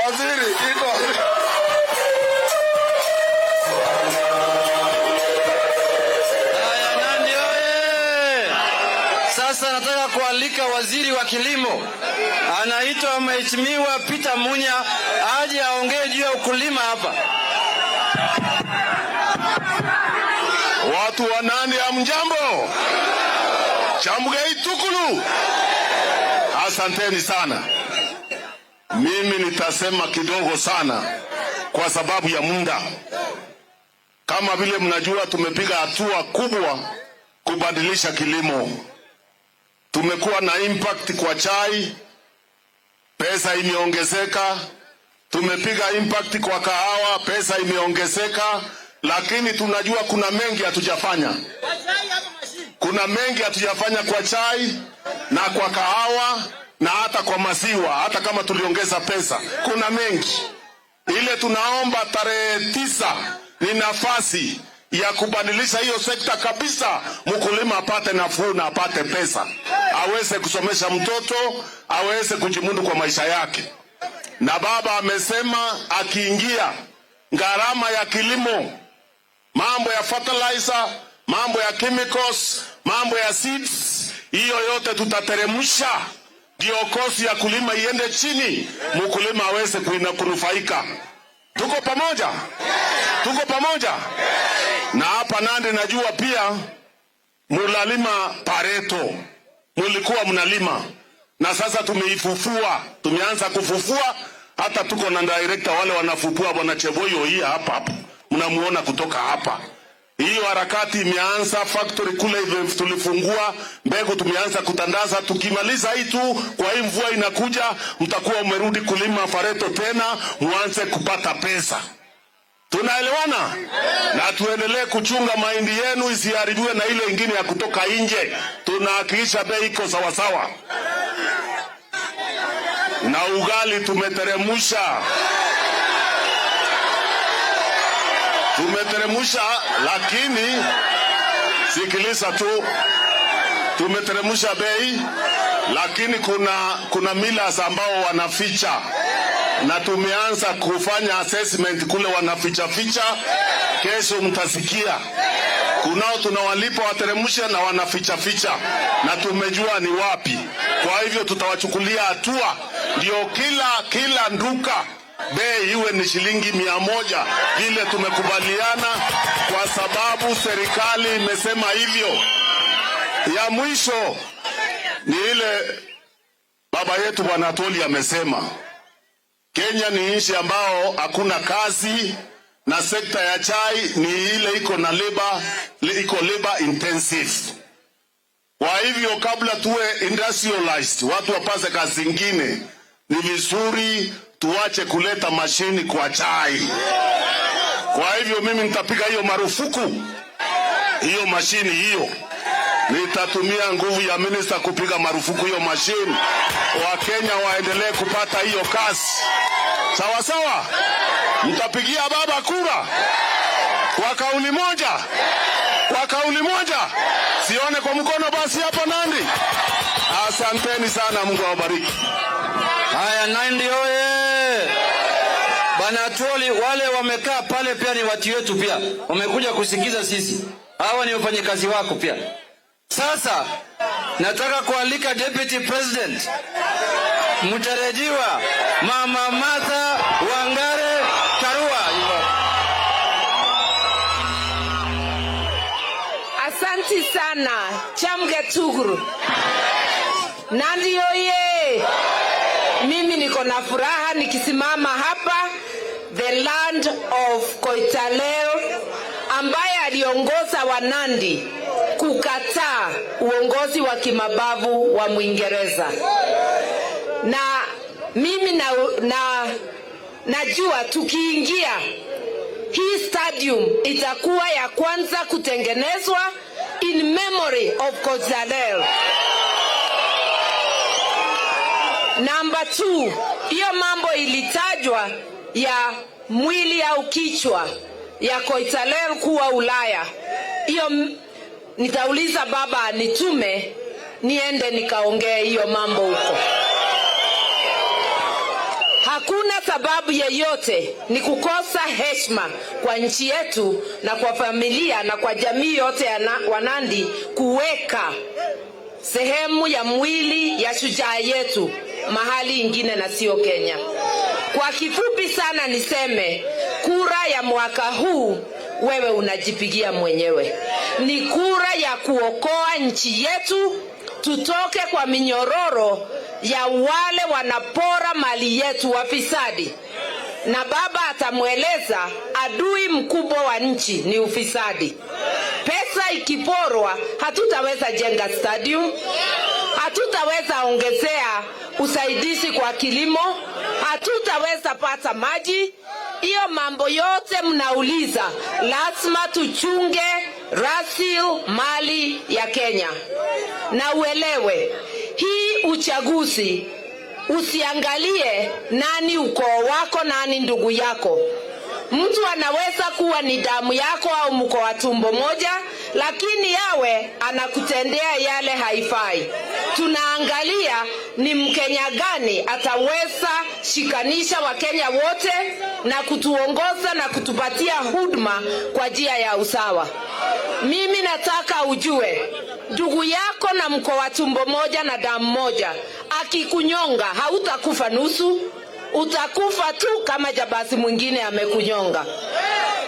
Speaker 11: Waziri, ito.
Speaker 3: Haya, Nandi oye! Sasa nataka kualika waziri wa kilimo, anaitwa Mheshimiwa Peter Munya, aje aongee juu ya ukulima hapa.
Speaker 1: Watu wa Nandi, hamjambo? Chamgei tukulu. Asanteni sana. Mimi nitasema kidogo sana kwa sababu ya muda. Kama vile mnajua, tumepiga hatua kubwa kubadilisha kilimo. Tumekuwa na impact kwa chai, pesa imeongezeka. Tumepiga impact kwa kahawa, pesa imeongezeka. Lakini tunajua kuna mengi hatujafanya. Kuna mengi hatujafanya kwa chai na kwa kahawa na hata kwa maziwa, hata kama tuliongeza pesa. Kuna mengi. Ile tunaomba tarehe 9 ni nafasi ya kubadilisha hiyo sekta kabisa, mkulima apate nafuu na apate pesa, aweze kusomesha mtoto, aweze kujimudu kwa maisha yake. Na baba amesema akiingia, gharama ya kilimo, mambo ya fertilizer, mambo ya chemicals, mambo ya seeds, Hiyo yote tutateremsha, ndio cost ya kulima iende chini, mkulima aweze kunufaika. Tuko pamoja? Tuko pamoja? Na hapa Nandi najua pia mulalima pareto, mulikuwa mnalima na sasa tumeifufua, tumeanza kufufua. Hata tuko na director wale wanafufua, bwana Cheboyo hii hapa hapa, mnamuona kutoka hapa. Hiyo harakati imeanza, factory kule tulifungua, mbegu tumeanza kutandaza. Tukimaliza hii tu, kwa hii mvua inakuja, mtakuwa umerudi kulima pareto tena, muanze kupata pesa. Tunaelewana? Na tuendelee kuchunga mahindi yenu isiharibiwe na ile ingine ya kutoka nje. Tunahakikisha bei iko sawasawa. Na ugali tumeteremusha. Tumeteremusha, lakini sikiliza tu, tumeteremusha bei, lakini kuna millers ambao wanaficha, na tumeanza kufanya assessment kule wanaficha ficha. Kesho mtasikia kunao tunawalipa wateremshe na wanaficha ficha, na tumejua ni wapi. Kwa hivyo tutawachukulia hatua, ndio kila nduka bei iwe ni shilingi 100 vile tumekubaliana, kwa sababu serikali imesema hivyo. Ya mwisho ni ile baba yetu Bwana Atwoli amesema, Kenya ni nchi ambao hakuna kazi, na sekta ya chai ni ile iko na labor, iko labor intensive. Kwa hivyo kabla tuwe industrialized, watu wapase kazi zingine, ni vizuri tuache kuleta mashini kwa chai. Kwa hivyo mimi nitapiga hiyo marufuku, hiyo mashini hiyo. Nitatumia nguvu ya minister kupiga marufuku hiyo mashini. Wakenya waendelee kupata hiyo kazi. Sawa sawa? Mtapigia baba kura kwa kauli moja? Kwa kauli moja? Sione kwa mkono basi hapa Nandi. Asanteni sana, Mungu awabariki.
Speaker 3: Haya, Nandi oye! Bwana Atwoli, wale wamekaa pale pia ni watu wetu pia. Wamekuja kusikiza sisi. Hawa ni wafanyikazi wako pia. Sasa nataka kualika Deputy President mtarajiwa Mama Martha Wangare Karua.
Speaker 12: Asanti sana Chamge Tuguru. Nandi oye! Mimi niko na furaha nikisimama hapa the land of Koitalel, ambaye aliongoza Wanandi kukataa uongozi wa kimabavu wa Mwingereza. Na mimi najua tukiingia hii stadium itakuwa ya kwanza kutengenezwa in memory of Koitalel. Number 2, hiyo mambo ilitajwa ya mwili au kichwa ya Koitalel kuwa Ulaya. Hiyo nitauliza baba nitume niende nikaongee hiyo mambo huko. Hakuna sababu yeyote, ni kukosa heshima kwa nchi yetu na kwa familia na kwa jamii yote ya Wanandi kuweka sehemu ya mwili ya shujaa yetu mahali ingine na sio Kenya. Kwa kifupi sana niseme, kura ya mwaka huu wewe unajipigia mwenyewe. Ni kura ya kuokoa nchi yetu, tutoke kwa minyororo ya wale wanapora mali yetu, wafisadi. Na baba atamweleza adui mkubwa wa nchi ni ufisadi. Pesa ikiporwa hatutaweza jenga stadium, hatutaweza ongezea usaidizi kwa kilimo, hatutaweza pata maji. Hiyo mambo yote mnauliza, lazima tuchunge rasilimali ya Kenya. Na uelewe, hii uchaguzi usiangalie nani ukoo wako, nani ndugu yako. Mtu anaweza kuwa ni damu yako au mko wa tumbo moja, lakini yawe anakutendea yale haifai. Tunaangalia ni Mkenya gani ataweza shikanisha Wakenya wote na kutuongoza na kutupatia huduma kwa njia ya usawa. Mimi nataka ujue, Ndugu yako na mko wa tumbo moja na damu moja, akikunyonga hautakufa nusu, utakufa tu kama jabasi mwingine amekunyonga.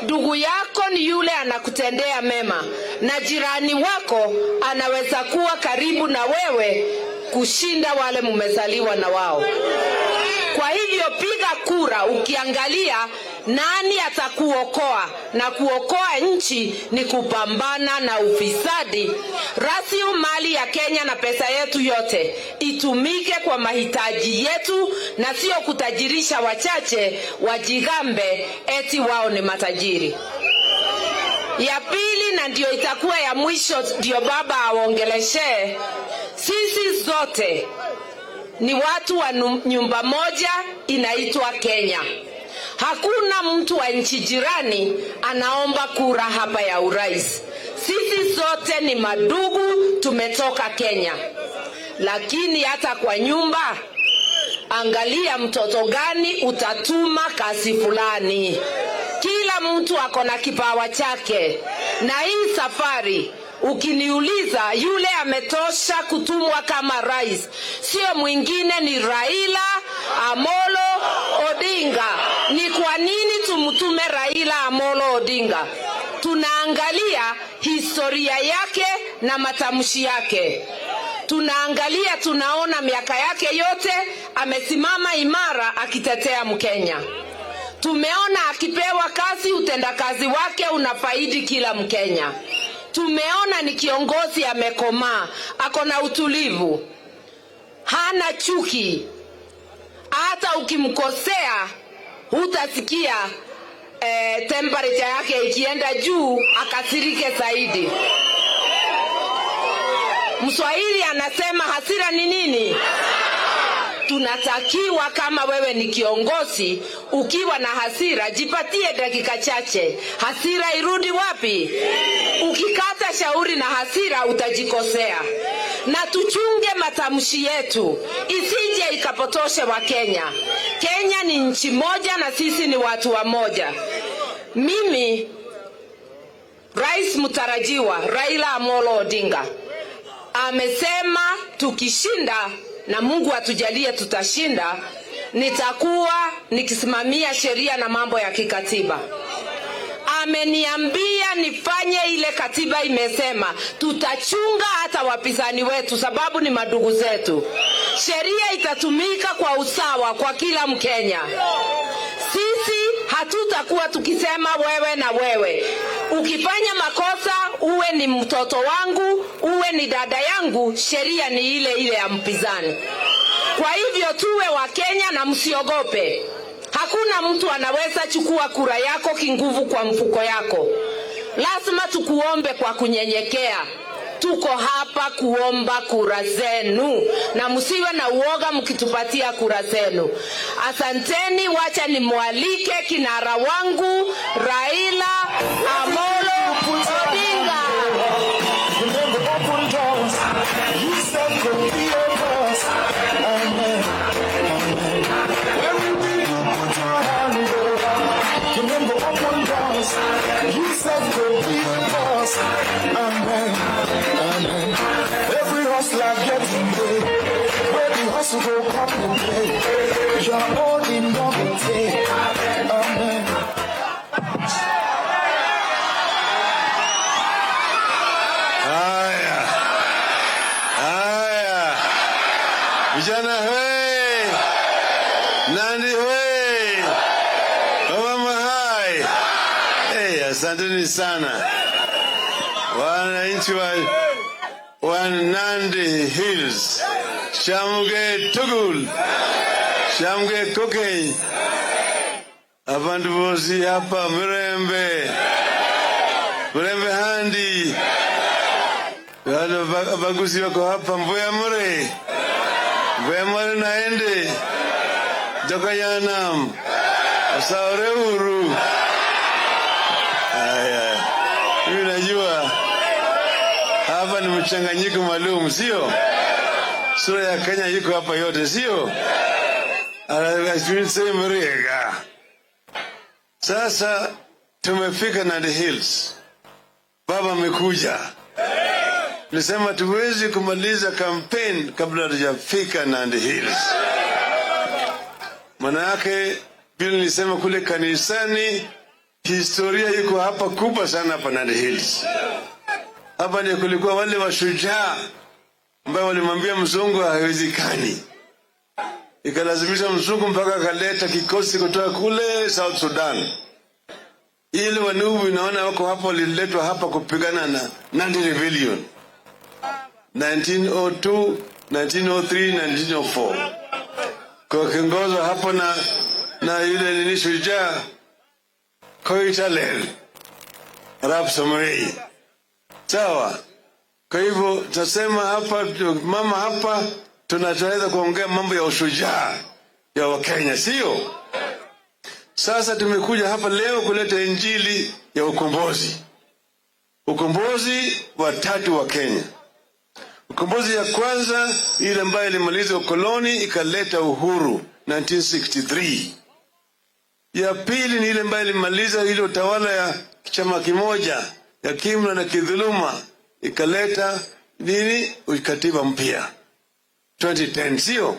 Speaker 12: Ndugu yako ni yule anakutendea mema, na jirani wako anaweza kuwa karibu na wewe kushinda wale mumezaliwa na wao. Kwa hivyo piga kura ukiangalia nani atakuokoa, na kuokoa nchi ni kupambana na ufisadi. Rasilimali ya Kenya na pesa yetu yote itumike kwa mahitaji yetu na sio kutajirisha wachache wajigambe eti wao ni matajiri. Ya pili, na ndio itakuwa ya mwisho, ndio baba aongeleshe, sisi zote ni watu wa nyumba moja inaitwa Kenya. Hakuna mtu wa nchi jirani anaomba kura hapa ya urais. Sisi zote ni madugu, tumetoka Kenya. Lakini hata kwa nyumba, angalia mtoto gani utatuma kazi fulani. Kila mtu ako na kipawa chake. Na hii safari ukiniuliza yule ametosha kutumwa kama rais, sio mwingine ni Raila Amolo Odinga. Ni kwa nini tumtume Raila Amolo Odinga? Tunaangalia historia yake na matamshi yake. Tunaangalia, tunaona miaka yake yote amesimama imara akitetea Mkenya. Tumeona akipewa kazi, utendakazi wake unafaidi kila Mkenya. Tumeona ni kiongozi amekomaa, ako na utulivu, hana chuki. Hata ukimkosea hutasikia temperature yake ikienda juu akasirike zaidi. Mswahili anasema hasira ni nini? Tunatakiwa kama wewe ni kiongozi, ukiwa na hasira jipatie dakika chache. Hasira irudi wapi? Ukikata shauri na hasira utajikosea. Na tuchunge matamshi yetu isije ikapotoshe wa Kenya. Kenya ni nchi moja na sisi ni watu wa moja. Mimi Rais mtarajiwa Raila Amolo Odinga amesema tukishinda, na Mungu atujalie tutashinda, nitakuwa nikisimamia sheria na mambo ya kikatiba. Ameniambia nifanye ile katiba imesema. Tutachunga hata wapinzani wetu sababu ni madugu zetu. Sheria itatumika kwa usawa kwa kila Mkenya. Sisi hatutakuwa tukisema wewe na wewe. Ukifanya makosa, uwe ni mtoto wangu, uwe ni dada yangu, sheria ni ile ile ya mpinzani. Kwa hivyo tuwe wa Kenya na msiogope. Hakuna mtu anaweza chukua kura yako kinguvu kwa mfuko yako. Lazima tukuombe kwa kunyenyekea. Tuko hapa kuomba kura zenu, na msiwe na uoga mkitupatia kura zenu. Asanteni, wacha nimwalike kinara wangu Raila Amolo Odinga.
Speaker 1: Haya, haya, vijana hey, Nandi hey, wamama hai. Hey, asanteni sana wananchi wa Nandi Hills. Shamge tugul, shamge kokei, abantu bosi hapa Mrembe, Mrembe handi. Wale baguzi wako hapa Mbuya Mure, Mbuya Mure naende Joka yanam Saore uru. Aya, mimi najua hapa ni mchanganyiko maalum, sio? Sura ya Kenya iko hapa yote, sio? Sasa tumefika Nandi Hills. Baba amekuja. Nilisema tuwezi kumaliza campaign kabla hatujafika Nandi Hills. Maana yake vile nilisema kule kanisani, historia iko hapa kubwa sana hapa Nandi Hills. Hapa ndio kulikuwa wale washujaa ambao walimwambia mzungu haiwezekani, ikalazimisha mzungu mpaka akaleta kikosi kutoka kule South Sudan. Ile Wanubi naona wako hapa, waliletwa hapa kupigana na Nandi Rebellion 1902, 1903, 1904 kwa kiongozwa hapo na yule nini shujaa Koitalel Arap Samoei. Sawa. Kwa hivyo tunasema hapa, mama hapa, tunaweza kuongea mambo ya ushujaa ya Wakenya, sio? Sasa tumekuja hapa leo kuleta injili ya ukombozi, ukombozi wa tatu wa Kenya. Ukombozi ya kwanza ile ambayo ilimaliza ukoloni ikaleta uhuru 1963. Ya pili ni ile ambayo ilimaliza ile utawala ya chama kimoja ya kimla na kidhuluma ikaleta nini, katiba mpya 2010, sio?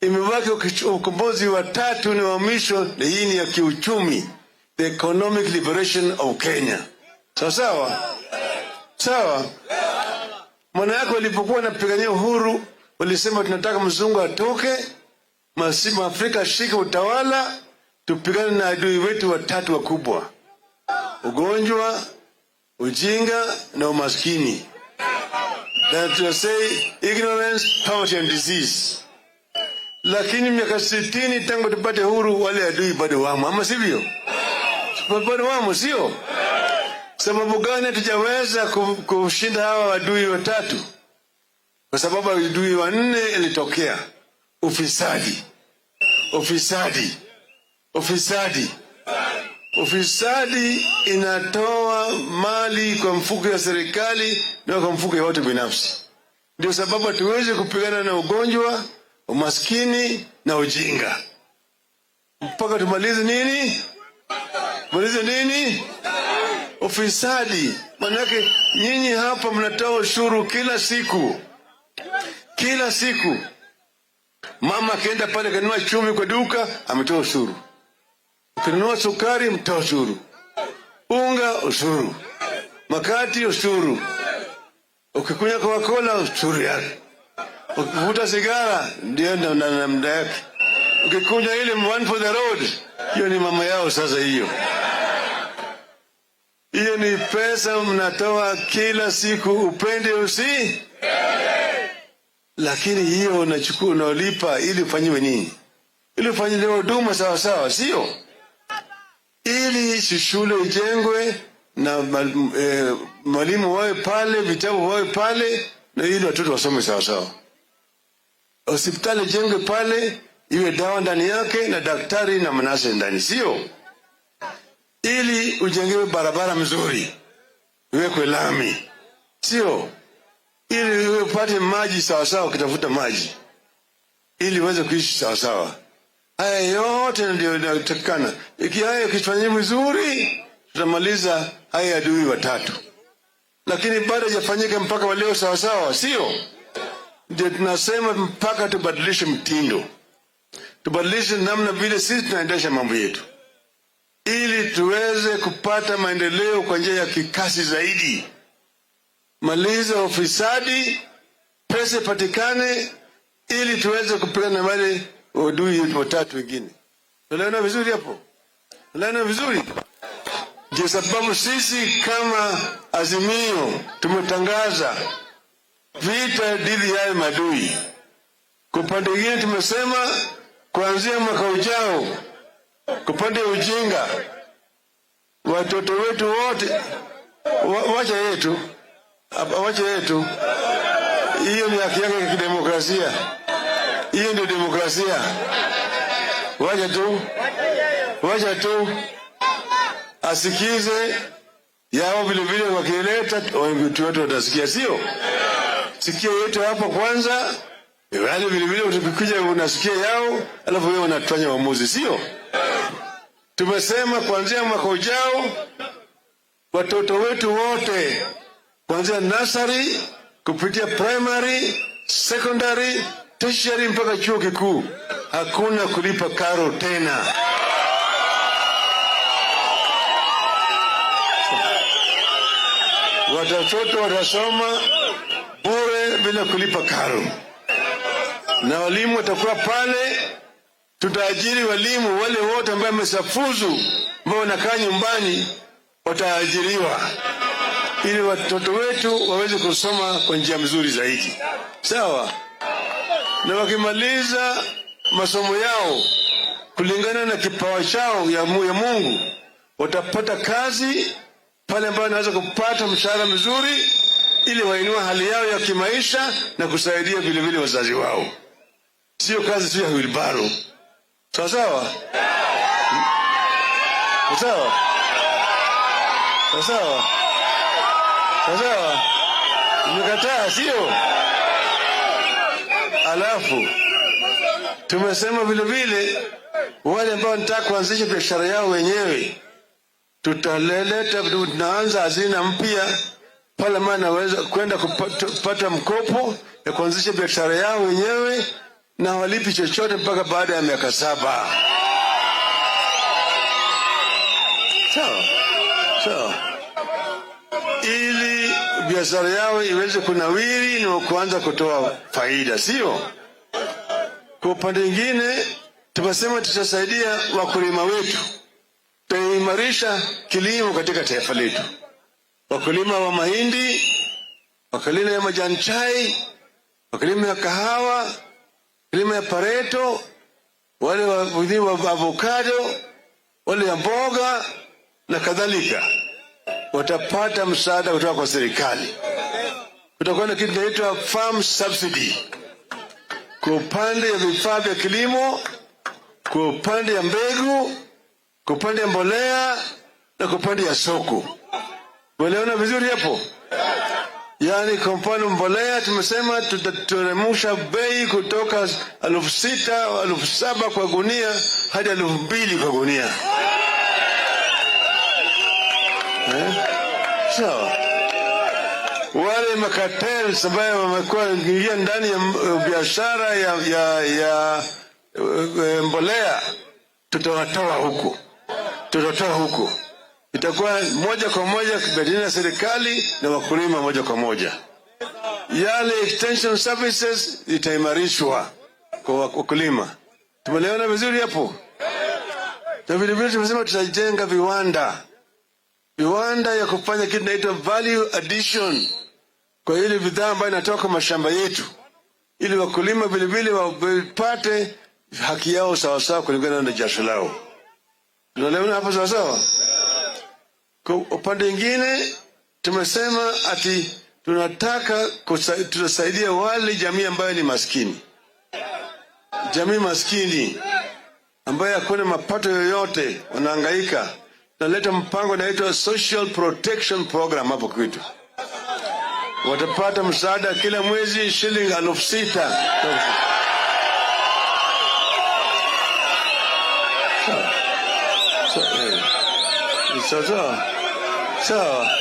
Speaker 1: Imebaki ukombozi wa tatu ni wa mwisho, na hii ni ya kiuchumi, the economic liberation of Kenya. Sawa sawa sawa. Maana yake walipokuwa wanapigania uhuru walisema tunataka mzungu atoke, Afrika ashike utawala, tupigane na adui wetu watatu wakubwa: ugonjwa, ujinga na umaskini. That to say ignorance, poverty and disease. Lakini miaka 60 tangu tupate huru, wale adui bado wamo, ama sivyo? Bado wamo, sio? Sababu gani hatujaweza kushinda hawa adui watatu? Kwa sababu adui wanne ilitokea: ufisadi, ufisadi, ufisadi. Ufisadi inatoa mali kwa mfuko ya serikali na kwa mfuko ya watu binafsi. Ndio sababu hatuwezi kupigana na ugonjwa, umaskini na ujinga mpaka tumalize nini? Tumalize nini? Ufisadi. Manake nyinyi hapa mnatoa ushuru kila siku, kila siku. Mama akienda pale kanunua chumvi kwa duka, ametoa ushuru. Ukinunua sukari, mtoa ushuru. Unga, ushuru. Makati, ushuru. Ukikunywa Coca-Cola, ushuru yake. Ukivuta sigara, ndio na namna yake. Ukikunywa ile one for the road, hiyo ni mama yao sasa hiyo. Hiyo ni pesa mnatoa kila siku, upende usi, lakini hiyo unachukua unalipa ili ufanyiwe nini? Ili ufanyiwe huduma sawa sawa, sio? Ili shule ijengwe na mwalimu wawe pale, vitabu wawe pale, na ili watoto wasome sawa sawa. Hospitali ijengwe pale, iwe dawa ndani yake na daktari na manasi ndani, sio? Ili ujengewe barabara mzuri, iwekwe lami, sio? Ili upate maji sawa sawa, ukitafuta maji, ili uweze kuishi sawa sawa. Haya yote ndio inatakikana. Iki haya ikifanyika vizuri, tutamaliza haya adui watatu, lakini bado hajafanyika mpaka wa leo sawa sawa, sio? Ndio tunasema mpaka tubadilishe mtindo, tubadilishe namna vile sisi tunaendesha mambo yetu, ili tuweze kupata maendeleo kwa njia ya kikasi zaidi. Maliza ufisadi, pesa ipatikane, ili tuweze kupigana na wale adui watatu wengine. Tunaelewana vizuri hapo? Tunaelewana vizuri? Ndio sababu sisi kama Azimio tumetangaza vita dhidi ya maadui. Kwa upande mwingine tumesema kuanzia mwaka ujao, kwa upande wa ujinga, watoto wetu wote wacha yetu, wacha yetu, hiyo ni haki yake ya kidemokrasia. Hiyo ndio demokrasia. Wacha tu, wacha tu asikize yao vile vile, wakileta watu wetu watasikia, sio? Sikia yetu hapo kwanza, wale vile vile ukikuja unasikia yao, alafu wewe unafanya uamuzi, sio? Tumesema kuanzia mwaka ujao watoto wetu wote kuanzia nursery kupitia primary, secondary, tertiary mpaka chuo kikuu, hakuna kulipa karo tena. Watoto watasoma bure bila kulipa karo, na walimu watakuwa pale. Tutaajiri walimu wale wote ambao wamesafuzu, ambao wanakaa nyumbani, wataajiriwa ili watoto wetu waweze kusoma kwa njia mzuri zaidi, sawa? Na wakimaliza masomo yao kulingana na kipawa chao ya Mungu, watapata kazi pale ambapo wanaweza kupata mshahara mzuri, ili wainue hali yao ya kimaisha na kusaidia vile vile wazazi wao. Sio kazi tu ya wheelbarrow. Sawa sawa? Sawa? Sawa? Sawa? Nimekataa, sio? Alafu tumesema vile vile wale ambao wanataka kuanzisha biashara yao wenyewe, tutaleta, tunaanza hazina mpya pale ambapo wanaweza kwenda kupata mkopo ya kuanzisha biashara yao wenyewe na walipi chochote mpaka baada ya miaka 7. Sawa? Sawa. Ili biashara yao iweze kunawiri na kuanza kutoa faida, sio? Kwa upande mwingine tumesema tutasaidia wakulima wetu, tutaimarisha kilimo katika taifa letu. Wakulima wa mahindi, wakulima ya majani chai, wakulima ya kahawa, wakulima ya pareto, wale wa avocado, wale ya mboga na kadhalika, watapata msaada kutoka kwa serikali. Kutakuwa na kitu kinaitwa farm subsidy kwa upande ya vifaa vya kilimo, kwa upande ya mbegu, kwa upande ya mbolea na kwa upande ya soko. Unaelewana vizuri hapo? Yaani kwa mfano mbolea tumesema tutateremsha bei kutoka 6,000, 7,000 kwa gunia hadi 2,000 kwa gunia. Sawa. Wale makartels ambayo wamekuwa wakiingia ndani ya biashara ya mbolea, tutawatoa huko. Tutatoa huko. Itakuwa moja kwa moja baina ya serikali na wakulima moja kwa moja. Yale extension services itaimarishwa kwa wakulima. Tumeelewana vizuri hapo? Na vile vile tumesema tutajenga viwanda. Viwanda ya kufanya kitu inaitwa value addition kwa ile bidhaa ambayo inatoka mashamba yetu, ili wakulima vile vile wapate haki yao sawa sawa kulingana na jasho lao. Tunaelewana hapo sawa sawa? Kwa upande mwingine tumesema ati tunataka tutasaidia wale jamii ambayo ni maskini. Jamii maskini ambayo hakuna mapato yoyote, wanahangaika. Tunaleta mpango unaitwa Social Protection Program hapo kwetu. Watapata msaada kila mwezi shilingi 6,000. Sawa. Sawa.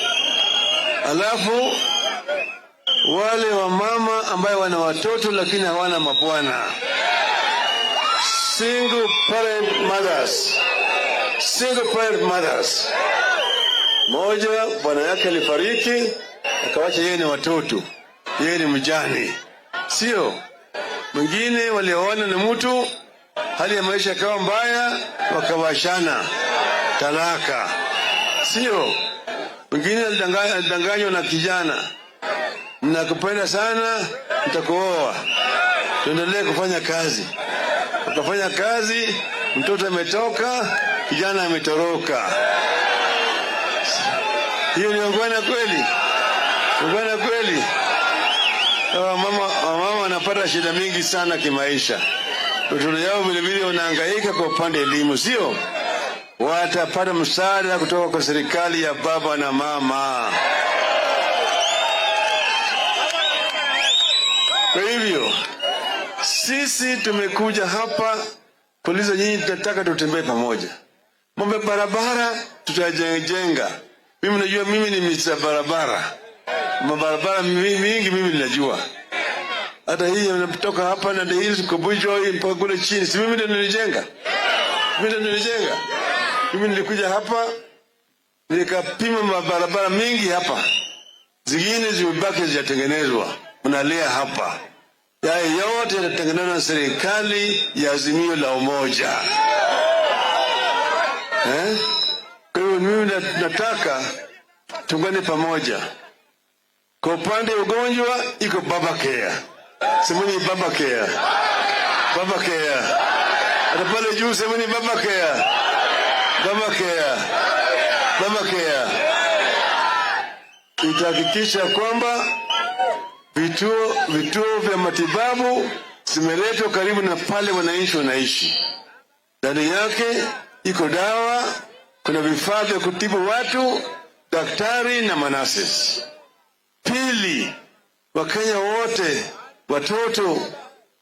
Speaker 1: Alafu wale wamama ambaye wana watoto lakini hawana mabwana, single parent mothers. Single parent mothers. Moja bwana yake alifariki akawacha yeye ni watoto, yeye ni mjane, sio? Mwingine walioana na mtu, hali ya maisha ikawa mbaya, wakawashana, talaka, sio? Mwingine alidanganywa na kijana, nakupenda sana, nitakuoa, tuendelee kufanya kazi. Wakafanya kazi, mtoto ametoka, kijana ametoroka. Hiyo ni ungwana kweli? Ungwana kweli? Wamama wanapata shida mingi sana kimaisha. Watoto yao vile vile wanahangaika kwa upande elimu, sio? Watapata msaada kutoka kwa serikali ya baba na mama. Kwa hivyo sisi tumekuja hapa kuuliza nyinyi, tunataka tutembee pamoja. Mambo ya barabara tutajenga. Mimi najua mimi ni Mr. Barabara.
Speaker 13: Mabarabara mingi mimi ninajua. Hata hii inatoka hapa na Hills Kobujoi mpaka kule chini. Si mimi ndio nilijenga? Mimi ndio nilijenga. Mimi nilikuja hapa nikapima mabarabara mingi hapa. Zingine zimebaki hazijatengenezwa. Mnalia hapa. Yale yote yatatengenezwa na serikali ya Azimio la Umoja. Eh? Kwa hiyo mimi nataka tuungane pamoja. Kwa upande ugonjwa iko Baba Care. Semeni Baba Care. Baba Care. Hata pale juu semeni Baba Care. Baba Care. Baba Care. Itahakikisha kwamba vituo vya matibabu zimeletwa karibu na pale wananchi wanaishi. Ndani yake iko dawa, kuna vifaa vya kutibu watu, daktari na manases. Pili, Wakenya wote, watoto,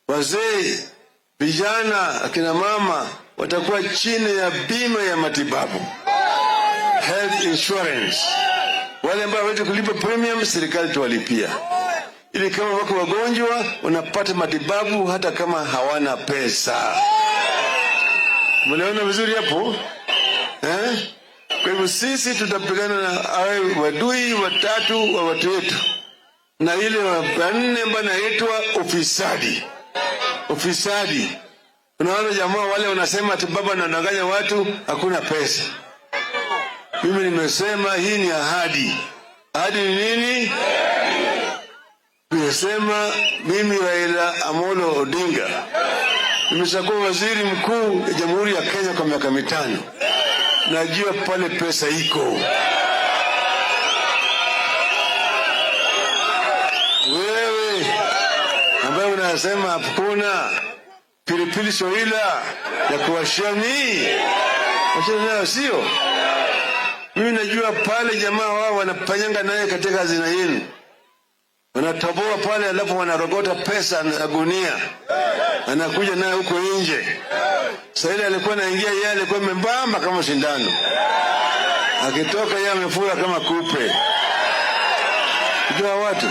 Speaker 13: wazee, vijana, akina mama watakuwa chini ya bima ya matibabu, health insurance. Wale ambao hawawezi kulipa premium, serikali tuwalipia, ili kama wako wagonjwa wanapata matibabu hata kama hawana pesa. Mliona vizuri hapo? Eh? Kwa hivyo sisi tutapigana na hao wadui watatu wa watu wetu, na ile wa nne ambayo inaitwa ufisadi. Ufisadi. Unaona jamaa wale wanasema ati baba anadanganya watu, hakuna pesa. Mimi nimesema hii ni ahadi. Ahadi ni nini? Nimesema mimi Raila Amolo Odinga nimeshakuwa waziri mkuu ya Jamhuri ya Kenya kwa miaka 5. Najua pale pesa iko. Wewe ambaye unasema hakuna pilipili soila ya kuwashia ni wachana nayo, sio? Mimi najua pale jamaa wao wanapanyanga naye katika hazina yenu, wanatoboa pale, alafu wanarogota pesa na gunia, anakuja naye huko nje. Sasa ile alikuwa anaingia, yeye alikuwa membamba kama sindano, akitoka yeye amefura kama kupe. Unajua watu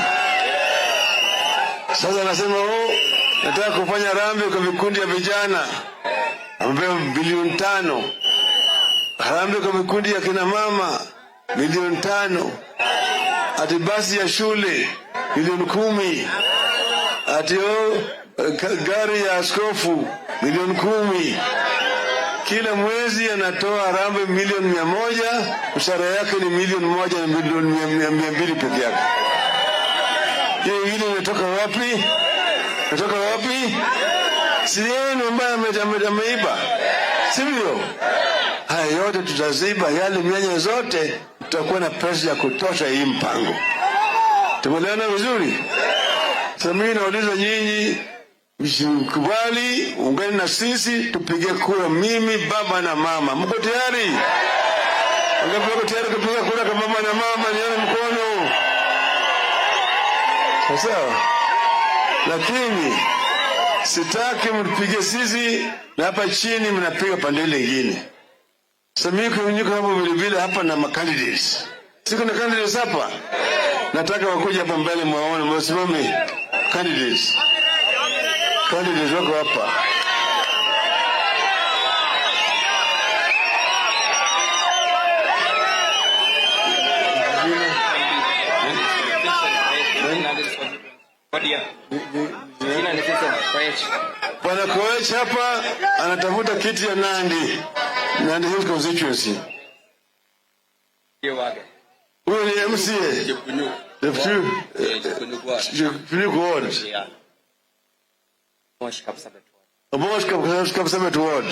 Speaker 13: sasa anasema oh, nataka kufanya harambee kwa vikundi ya vijana, amepewa bilioni 5. Harambee kwa vikundi ya kina mama milioni 5. Ati basi ya shule milioni 10. Ati gari ya askofu milioni 10. Kila mwezi anatoa harambee milioni 100, mshahara yake ni milioni 1 na milioni 200 peke yake. Hiyo ingine imetoka wapi? Imetoka wapi? Si yeye ambaye ameiba, sivyo? Haya yote tutaziba yale mianya zote, tutakuwa na pesa ya kutosha hii mpango. Tumeelewana vizuri? Sasa mimi nauliza nyinyi, msikubali, ungane na sisi tupige kura, mimi baba na mama. Mko tayari? Wangapi wako tayari kupiga kura kwa baba na mama? Nione mkono. Sawa? Lakini sitaki mpige sisi na hapa chini mnapiga pande lingine. Sasa mimi niko hapo vile vile hapa na macandidates. Siko na candidates hapa. Nataka wakuja hapa mbele mwaone, msimame candidates. Candidates wako hapa. Bwana Koech hapa anatafuta kiti ya Nandi, Nandi Hills constituency. Huyo ni MCA. Chepkunyuk Ward. Omosh Kapsabet Ward.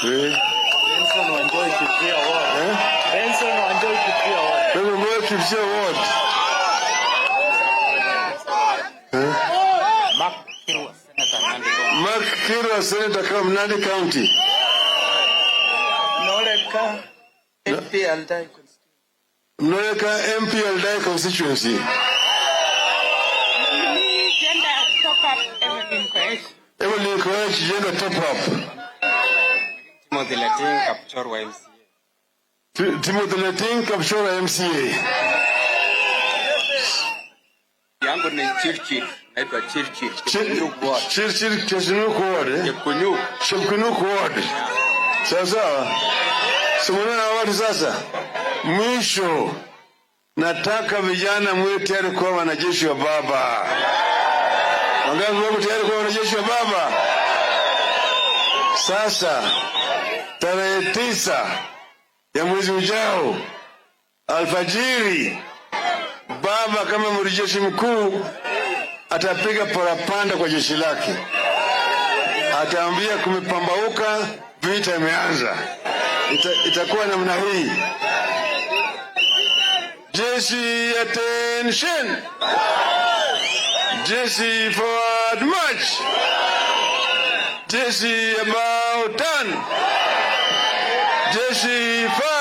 Speaker 14: Benson Wanjohi Kipsia Ward. Benson Wanjohi Kipsia Ward.
Speaker 13: Benson Wanjohi Kipsia Ward. Mark Kirwa, Senator from Nandi County.
Speaker 14: Noleka MP Aldai
Speaker 13: constituency. Noleka MP Aldai constituency.
Speaker 15: Gender top up Evelyn Koech.
Speaker 13: Evelyn Koech, gender top up.
Speaker 4: Timothy Leting, Kapchorwa MCA.
Speaker 13: Timothy Leting, Kapchorwa MCA.
Speaker 16: Yangu ni Chirchir, naitwa Chirchir. Chepkunuk Ward.
Speaker 13: Chirchir Chepkunuk Ward. Eh?
Speaker 16: Chepkunuk.
Speaker 13: Chepkunuk Ward. Sawa sawa. Simuona na watu sasa. Mwisho nataka vijana mwe tayari kuwa wanajeshi wa baba. Wangapi wako tayari kuwa wanajeshi wa baba? Sasa tarehe 9 ya mwezi ujao alfajiri, baba kama mrejeshi mkuu atapiga parapanda kwa jeshi lake, ataambia kumepambauka, vita imeanza. Itakuwa namna hii: jeshi attention, jeshi forward march, jeshi about turn, jeshi fire.